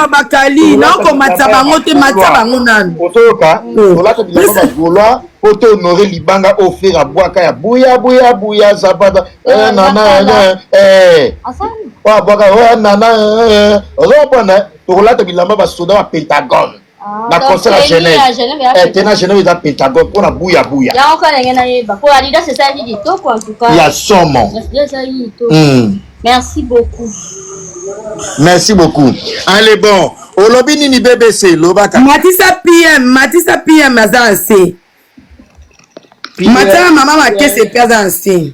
bakali naokomatisa bango te matisa bango nanu ozoyoka tolata bilamba bagolois po to honore libanga oyo fere abwaka ya buya buya buya zapata eh, nana eh, eh. oyo abwaka oyo nana ozomona tokolata bilamba basoda ba pentagone ah, na concert ya Genève eh, te na Genève eza pentagone mpo na buya buya ya somo hmm. Merci beaucoup. Merci beaucoup. Allez bon, olobi nini BBC lobaka. Matisa PM, matisa PM aza nse. Matisa mama makese pe aza nse.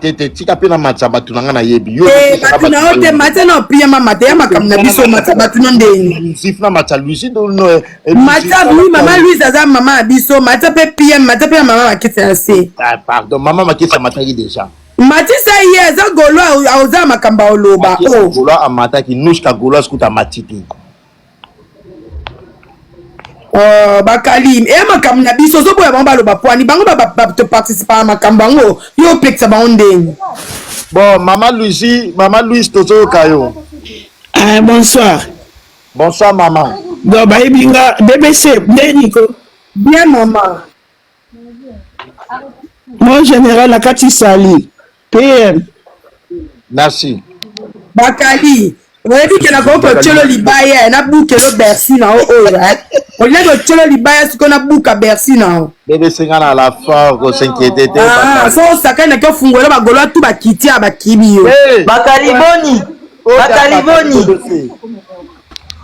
Te te tika pe na matisa bato na nga nayebi. Yo eh, bato na yo te matisa na PM mata ya makambo na biso matisa bato na ndenge. Zif na matisa Lucie no. Eh, eh, matisa oui mama Louise aza mama na biso, matisa pe PM, matisa pe mama makese ya nse. Ah pardon, mama makese amataki déjà. Matisa ye aza golois oza makambo ya oloba oh. Golois amataki nouchka goloise kuta amati te. Oh, bakali eya makambo na biso ozoboya bango baloba pwani bango toparticipaka makambo yango yo opekisa bango ndenge bon mama louisi mama louise tozoyoka yo ah, bonsoir bonsoir mama bon bayebi nga bbc ndeni ko bien mama Mon général na kati sali PM. Merci. Bakali oyebi ke nakoki kotyelo libaya nabukelo bercy na yo oyo eh. olinaki kotyelo libaya sikoyo nabuka bercy na yo bebe senga na la fort kosinquiete te ah, so osakani naki ofungola bagolo atu bakiti ya bakibi yo bakali boni bakali boni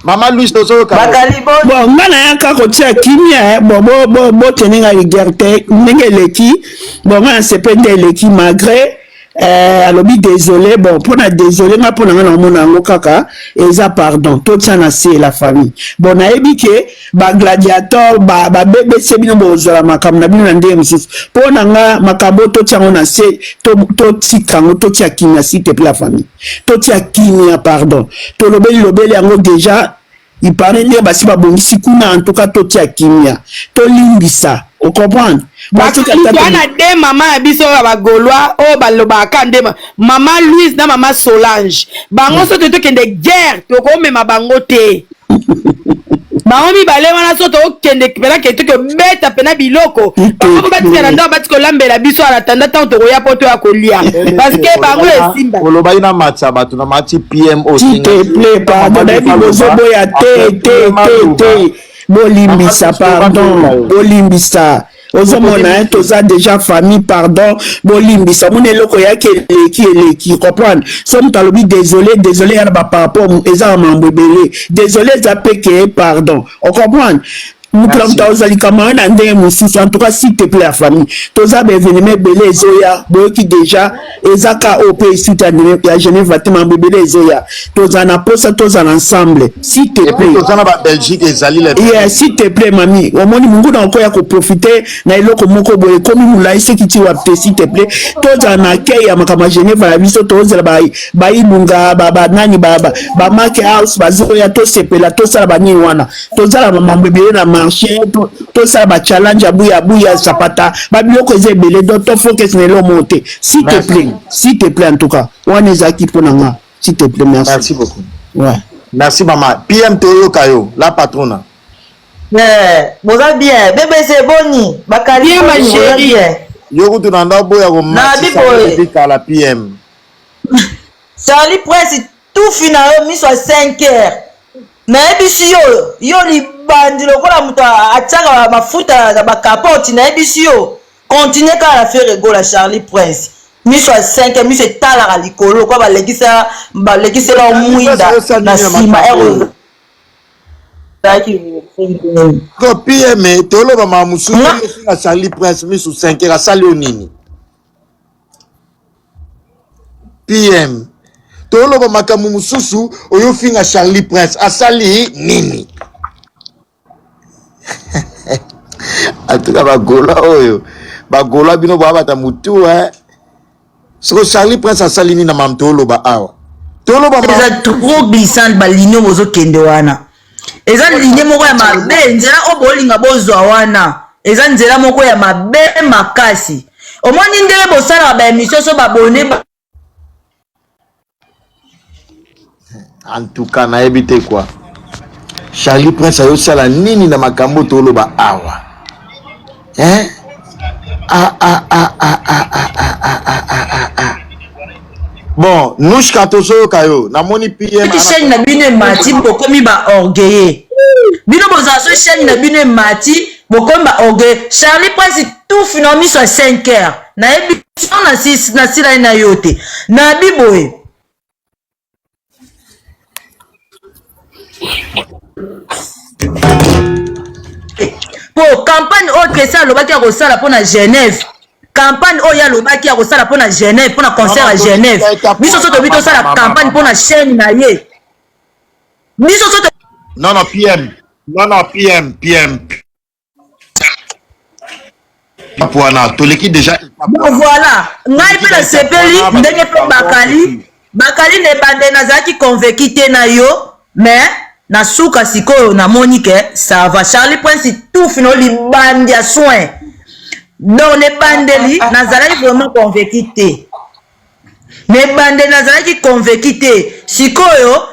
Mama Louise tozoyoka. Bakali boni. Bon nga nayaka kotia kimia eh. Bon bo bo botene nga rigueur te ndenge eleki bon nga nasepe nde eleki malgré eh, alobi désolé bon mpona désolé nga mpona nga naomona yango kaka eza pardon totia na se la famille bon nayebi ke bagladiator ba, ba bbc bino bozwala makambo na bino na ndenge mosusu mpo na nga makambo totia yango na se totika yango totia kimia s'il te plaît la famille Totia kimia pardon. Tolobeli lobeli yango dejà il paraît nde basi babongisi kuna en tout cas totia kimia. Tolimbisa. O comprendre? Batika Bato na de mama ya biso ya ba Gaulois oyo balobaka nde mama Louise na mama Solange. Bango soki tokende guerre tokomema bango te. Bango mibale wana so tokende pena ke tokobeta pena biloko. Bango batika na ndako batika kolambela biso en attendant ntango tokoya po toya kolia. Parce que bango esimba. Olobaki na matisa bato na mati PM S'il te plaît, pardon, nayebi bozoboya te te te te. Bolimbisa pardon, bolimbisa. Ozomona hein, toza déjà famille pardon, bolimbisa. Omona eloko eyaki eleki eleki, comprendre. So moto alobi désolé, désolé ya na ba par rapport eza na mambo ebele. Désolé eza pe ke pardon. O comprendre? Moto na moto akozwa likambo yango na ndenge mosusu. En tout cas, s'il te plaît ya famille, toza ba événement ebele ezoya, boyoki déjà eza ka oyo pe suite ya ya Genève te mambo ebele ezoya. Tozala na posa tozala ensemble, s'il te plaît. Toza na ba Belgique ezali le Yeah, s'il te plaît mami, omoni munguna okoya ko profiter na eloko moko boye ekomi molayi soki ti wapi te, s'il te plaît. Tozala na accueil ya makambo ya Genève na biso, tozela ba ba Ilunga ba ba nani ba ba, ba Mark House bazoya, tosepela tosala ba nini wana. Tozala ba mambo ebele na marché, tosala ba challenge ya buya buya sapata, ba biloko eza ebele donc to focus na eloko moko te. S'il te plaît, s'il te plaît en tout cas, wana ezalaki mpo na nga. S'il te plaît, merci. Merci beaucoup. Ouais. Merci maman. PM toyoka yo, la patrona. Eh, boza bien. BBC boni, bakali Bien ma boni, boza chérie. bien. Yo kutu na ndako boya Na komatisa biboye. depuis kala PM. Charlie Prince tufi na yo miso ya 5 heures. Nayebisi yo, yo libandi lokola moto atiaka mafuta na ba capote, nayebisi yo continue kaka na Ferre Gola Charlie Prince. Miso ya 5 heures, miso etalaka likolo lokola balekisa balekisela yo mwinda na nsima heure ozalaki Ko PM toloba ma mususu na Charlie Prince misu 5 heures asali yo nini? PM toloba makambo mosusu oyo finga Charlie Prince asali nini? Atuka bagola oyo bagola bino boabata mutu eh. Soko Charlie Prince asali nini na mamu toloba awa? Toloba eza trop glissante ba ligne bozokende wana eza ligne moko ya mabe nzela oyo bolinga bozwa wana eza nzela moko ya mabe makasi omoni ndenge bosalaka ba émission so babone ba... En tout cas nayebi te quoi Charlie Prince ayosala nini na makambo toloba awa hein? Ah, ah, ah, ah, ah, ah, ah, ah, ah, ah, ah, ah. Bon, Nouchka tozoyoka yo. Namoni PM. Soki chaîne na bino emati bokomi ba orgueilleux. Bino bozala so chaîne na bino emati bokomi ba orgueilleux. Charlie Prince tufi na miso ya 5 heures. Nayebi na 6 na sila na yo te. Na biboye. Po campagne oyo Tracy alobaki akosala mpo na Genève campagne oyo alobaki akosala mpo na Genève mpo na concert ya Genève biso so tobi tosala campagne mpo na chaîne na ye biso so Non non PM non non PM PM étape wana toleki déjà bon voilà ngai mpe nasepeli ndenge mpe bakali bakali na ebandeli nazalaki convaincu te na yo mais na suka sikoyo namoni ke ça va Charlie Prince tufi no libandi ya soin donc na ebandeli nazalaki vraiment convaincu te na ebandeli nazalaki convaincu te sikoyo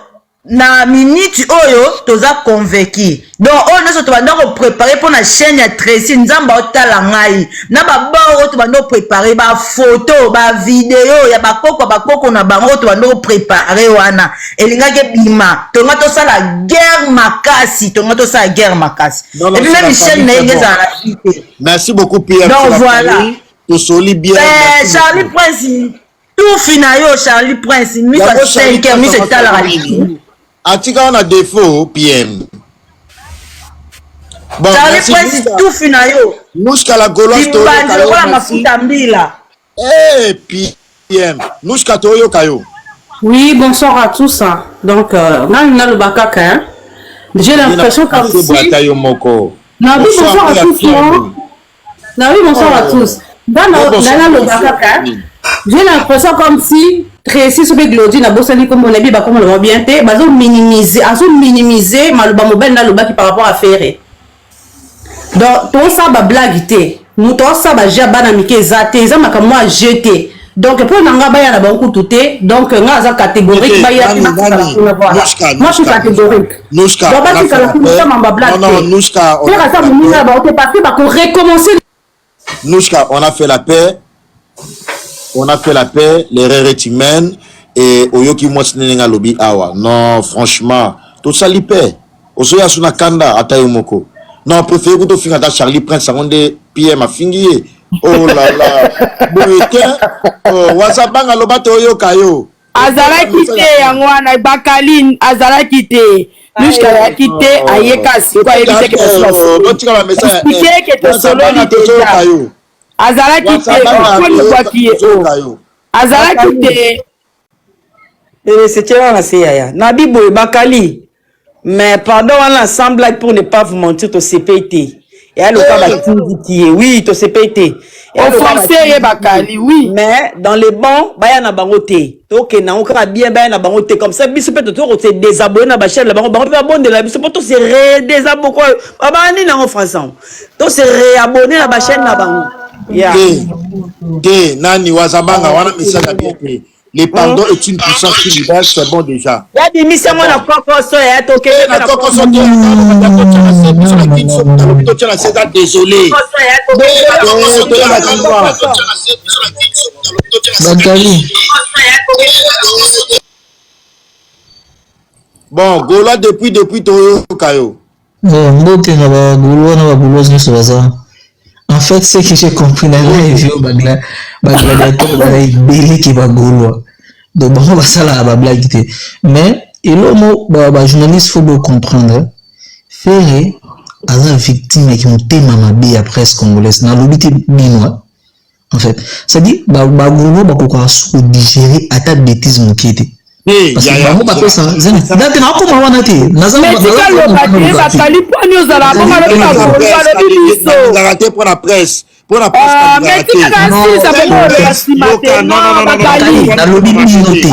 na minute oyo toza convaincu donc oyo nyonso tobanda koprépare mpo na chaîne ya Tracy nzambe aotala ngai na babor oyo tobanda koprépare bafoto bavideo ya bakoko bakoko na bango oyo tobanda koprépare wana elingaki ebima tonga tosala guerre makasi tonga tosala guerre makasi et puis même chaîne na ye nge ezala na vie te merci beaucoup PM donc voilà tosoli bien eh, Charlie Prince tufi na yo Charlie Prince miso ya 5 heures miso etalaka likolo atika wana défaut PM bon, Charlie Prince tufi na yo Nouchka la Gauloise libandi lokola mafuta mbila eh PM Nouchka toyoka yo Oui, bonsoir à tous. Donc, euh, naloba kaka, hein. J'ai l'impression comme si... Yo moko. Non, oui, bonsoir à tous. Non, non oui, bonsoir oh. à tous. naloba kaka j'ai l'impression comme si Tracy soki Glody nabosani kombo na ye bakoma loba bien te bazo minimiser azo minimiser maloba mobali nalobaki par rapport à Ferre. Donc tosala ba blague te, moto asala ba jeu ya bana mike eza te, eza makambo ya jeu te. Donc mpo na nga baya na bango kutu te. Donc nga aza catégorique, baya te, batikala kuna. Voilà, moi je suis catégorique. Donc batikala kuna, eza mambo ya blague te. Père aza moninga na bango te, parce que bako recommencer. Nouchka, on a fait la paix. On a fait la paix. L'erreur est humaine. Et oyoki mwasi ndenge alobi awa. Non, franchement, tosali paix. Ozoya so na kanda ata yo moko. Non, préféré kuto finga ata Charlie Prince yango nde PM afingi ye. Oh là là. Boye te. Oh, wazabanga loba te oyoka yo. Azalaki te, yango wana Bakali azalaki te, Lushka azalaki te, ayeka siko ayebi te ke Botika ba message. Expliquer ke tosololi déjà. Azalaki te, okolibwaki ye o azalaki te. C'était wana se yaya nabi boye Bakali, mais pardon wana, sans blague, pour ne pas vous mentir, tosepeli te. Eya loka batindiki ye, oui, tosepeli te. Offensé ye Bakali, oui. Mais dans les bons, baya na bango te, tokende yango kaka bien, baya na bango te. Comme ça biso mpe totoki kose désabonner na bachaîne na bango, bango mpe babondela biso mpo tose redésabonner. Babaa nini yango français, tose réabonner na bachaîne na bango ya. Te te, nani wazabanga wana, message ya bien te. Le pardon est une puissance qui libère, c'est bon déjà. Ya bimisi yango na kokoso ya tokende. Na kokoso te, biso na kinso alobi totia na se, eza désolé. Toyaka kinoa. Bakali. Bon, Gola, depuis toyoka yo. Mbote na bagaulois na bagauloise nyonso baza. En fait, ce que j'ai compris na live yo, bagladiateur baza ebele ke bagaulois, donc bango basalaka bablague te. Mais eloko bajournaliste faut bocomprendre, Ferre aza victime yaki motema mabe ya presse congolaise. Nalobi te bino, en fait, c'est-à-dire bagaulois bakokaka su kodigérer ata bêtise moke te, parce que bango bapesa te, nakokoma wana te. Tika loba te, Bakali, mponi ozala bongo? Alobi bagaulois, alobi biso. Nalingaka te mpo na presse, mpo na presse. Mais tikaka silisa bongo, oloba nsima te. Non, Bakali. Nalobi bino te.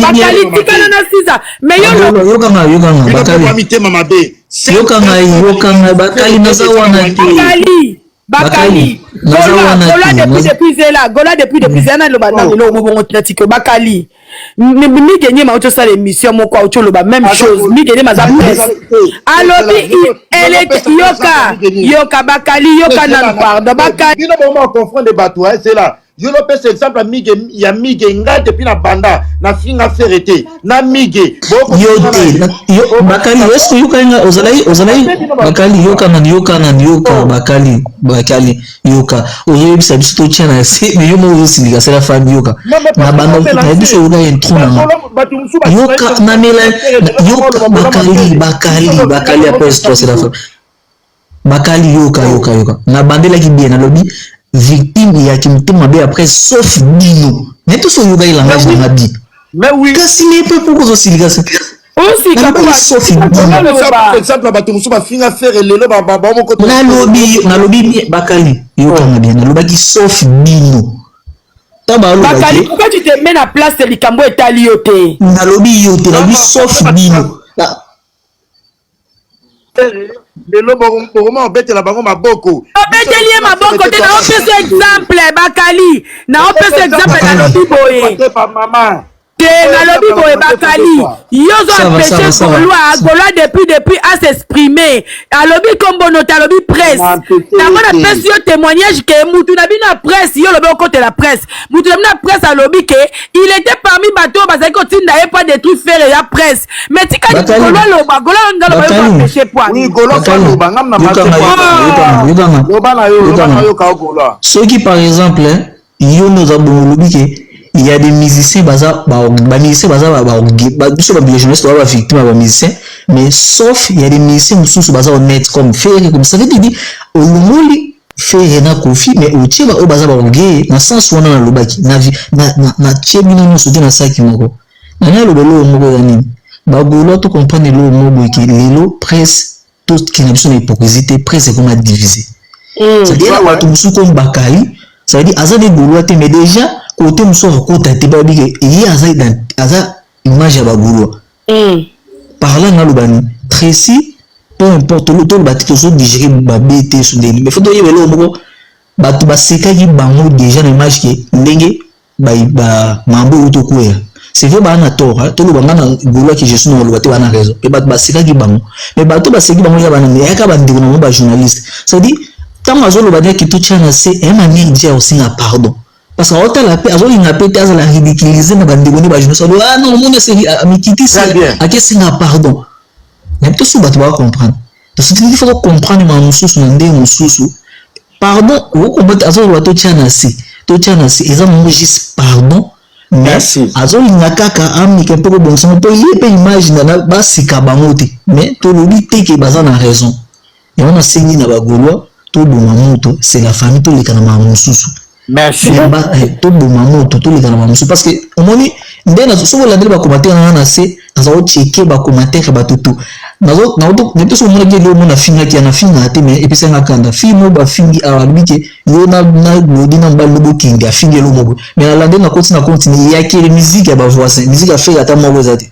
Bakali, tikana na sisa, mais yo Yokanga, yokanga, Bakali. Mitema mabe. Yokanga, yokanga, Bakali, naza wana te. Bakali, Bakali, Gola, Gola, depuis zela Gola, depuis zela naloba nano eloko mobongo tina tiko. Bakali, Mige Nyema auti osala émission moko, auti oloba même chose. Mige Nyema aza presse, alobi yoka, yoka, Bakali, yoka nanu, pardon, Bakali. Bino boma confondre bato, c'est là yo lopesa exemple ya Mige, ya Mige. Ngai depuis na banda nafinga Ferre te na Mige. Yo te, Bakali, est-ce que yokani nga ozalaki? Bakali, yoka nani, yoka nani, yoka, Bakali, Bakali, yoka. Ozoyebisa biso totia na se, mais yo moko ozosilika. Sela fami, yoka, na banda na biso, yoka intro na nga, yoka namela, yoka, Bakali, Bakali, Bakali, apese toi, c'est la femme. Bakali, yoka, yoka, yoka, nabandelaki bien, nalobi victime yaki motema mabe après, sauf bino. Mais toso oyokaki langage na nga bien. Mais oui. Kasi ne mpe pourquoi ozosilika se? Sauf exemple, bato mosusu bafinga Ferre lelo bamoko. Nalobi, nalobi, Bakali, yokanga bien, nalobaki sauf bino. Bakali, pourquoi tu te mets na place de likambo etali yo te? Nalobi yo te, nalobi sauf bino. Lelo bokoma obetela bango maboko. Obeteli ye maboko te, naopesa exemple, Bakali, naopesa exemple. Nalobi boye te, nalobi boye, Bakali, yo ozo empêche Gaulois, Gaulois depuis a s'exprimer. Alobi kombono te, alobi presse. Yango napesi yo témoignage ke mutu na bino ya presse, yo olobi okotela presse, mutu na bino ya presse alobi ke il était parmi bato oyo bazalaki kotinda ye po adétruire Ferre ya presse. Mais tika Gaulois aloba, Gaulois olinga aloba, yo empêche po. Soki par exemple yo nde oza bongo, olobi ke il y a des musiciens baza ba musiciens baza ba biso ba journaliste baza ba victime ya ba musicien, mais sauf il y a des musiciens mosusu baza honnête comme Ferre, comme ça veut dire olongoli Ferre na Kofi, mais otie baoyo baza baorgueil na sens wana. Nalobaki natie bino nyonso te na saki moko. Nani aloba eloko moko eza nini? Bagaulois, to comprendre eloko moko boye ke lelo presse, tokende biso na hypocrisie te, presse ekoma divisé. C'est-à-dire bato mosusu comme Bakali, ça veut dire aza nde gaulois te, mais déjà côté mosusu akokota te, bayebi ke ye aza aza image ya bagaulois. Par là naloba ni Tracy. Peu importe toloba te tozo digérer mabe te so ndenge mais faut toyeba eloko moko bato basekaki bango déjà na image ke ndenge ba ba mambo euti okweya. C'est vrai baa na tort hein? Toloba nga na golois ki je suis na oloba te baa na raison mais bato basekaki bango mais bato baseki bango eza bana eyaka bandeko na bango ba journaliste. C'est à dire ntango azoloba ndenge totya na se ya manière déjà ya kosenga pardon parce que aotala mpe azolinga mpe te azala ridiculise na bandeko nde ba journaliste alo ah non omoni aseki amikitisi akesenga pardon. Nayebi te soki bato baka comprendre. Donc il faut comprendre makambo mosusu na ndenge mosusu. Pardon okokomba azoloba totya na se totya na se eza nango juste pardon mais azolinga kaka amika mpe kobongisa ngo mpo ye mpe image na baseka bango te mais tolobi te ke baza na raison. Yango nasengi na bagaulois toboma moto c'est la famille toleka na makambo mosusu. Merci. Toboma moto toleka na makambo mosusu parce que omoni nde soki olandeli bacommentaire nanga na se naza kocheke bacommentaire ya bato tu nayebi soki omonaki eloko moko nafingaki ya nafingaka te mais epesaki nga kanda fille moko bafingi awa alobi ke yo na glodi na mobali no bokende afingi eloko moko mais nalandeli nakoti na continue eyakele musique ya bavoisin musique ya fere ata moko eza te.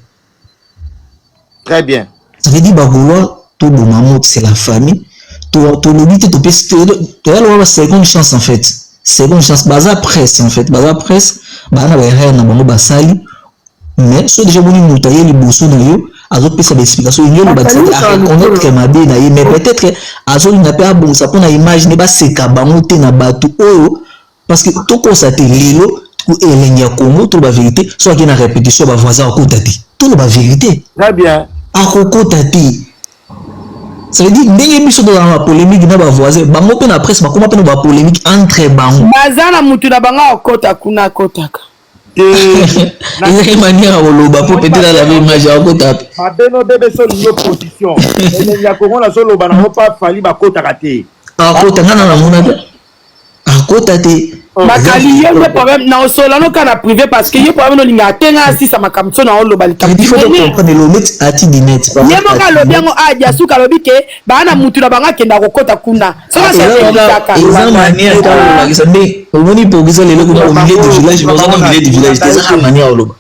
Très bien. Ça veut dire ba Gaulois to boma moto c'est la famille. To to lobi te to pesi to to ya loba seconde chance en fait. Seconde chance baza presse en fait, baza presse ba na ba erreur na bango basali mais so déjà boni moto aye liboso na yo azopesa ba explication elingi oloba ti a reconnaître mabe na ye mais peut-être azolinga mpe abongisa mpo na image ne baseka bango te na bato oyo parce que tokosa te lelo elengi ya Congo toloba vérité so ake na répétition ba voisin akota te toloba vérité. Très bien. Akokota te. Ça veut dire ndenge biso tozala na polémique na ba voisin bango mpe na presse bakoma mpe na ba polémique entre bango. Baza na mutu na bango akota kuna akotaka. Ezaki manière ya koloba mpo peut-être alave image akota te. Mabe no bebe so olingi opposition elengi ya Congo nazoloba nango pa Fally bakotaka te. Akota nga na namona te. Akota te. Bakali ye nde problème na osola no kaka na privé parce que ye problème olingaka te nga asisa makambo so na oloba likambo Il faut comprendre le net ati di net. Ye moko alobi yango a diasuka alobi ke baa na mutu na bango akenda kokota kuna soki asepelisaka. Eza manière ta olakisa nde omoni hypocrisie lelo kuna au milieu du village mais oza na milieu du village te eza kaka manière oloba.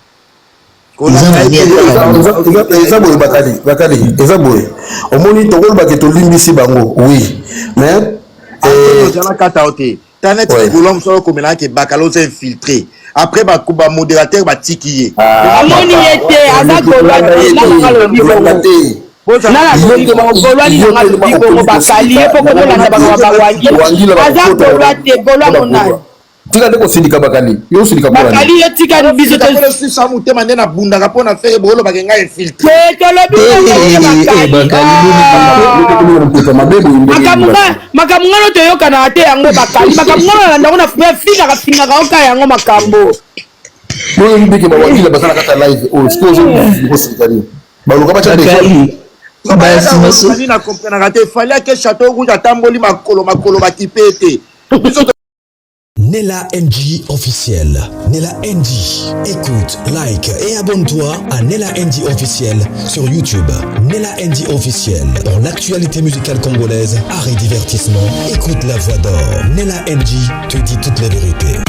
Eza boye bakali bakali eza boye omoni tokolobake tolimbisi bango oui mais ozala kata yo te ta neti likolo mosala okomelaka ke bakala oza infiltré après ba modérateur batiki ye amoni ye te aza golwalobongo bakali ye mpo komolanda bango bawangi aza golwa te golwa monani Tika nde kosindika bakali. Yo osindika mpo na nini? Bakali yo tika biso to sisa motema nde nabundaka mpo na fere bolobaka ngai infiltre. Te tolobi bakali. Makambo nga makambo nga no toyokanaka te yango bakali makambo nga nalanda ngo na fingaka fingaka oka yango makambo. Yo oyebi te ke ba wangila baza na kati ya live oyo sikoyo ozo kosindika nini? Baluka batya Bakali. Fally na comprenaka te Fally ake chateau rouge atamboli makolo makolo bakipe te biso Nella NG officiel. Nella NG. Écoute, like et abonne-toi à Nella NG officiel sur YouTube. Nella NG officiel. Pour l'actualité musicale congolaise, art et divertissement, écoute la voix d'or. Nella NG te dit toute la vérité.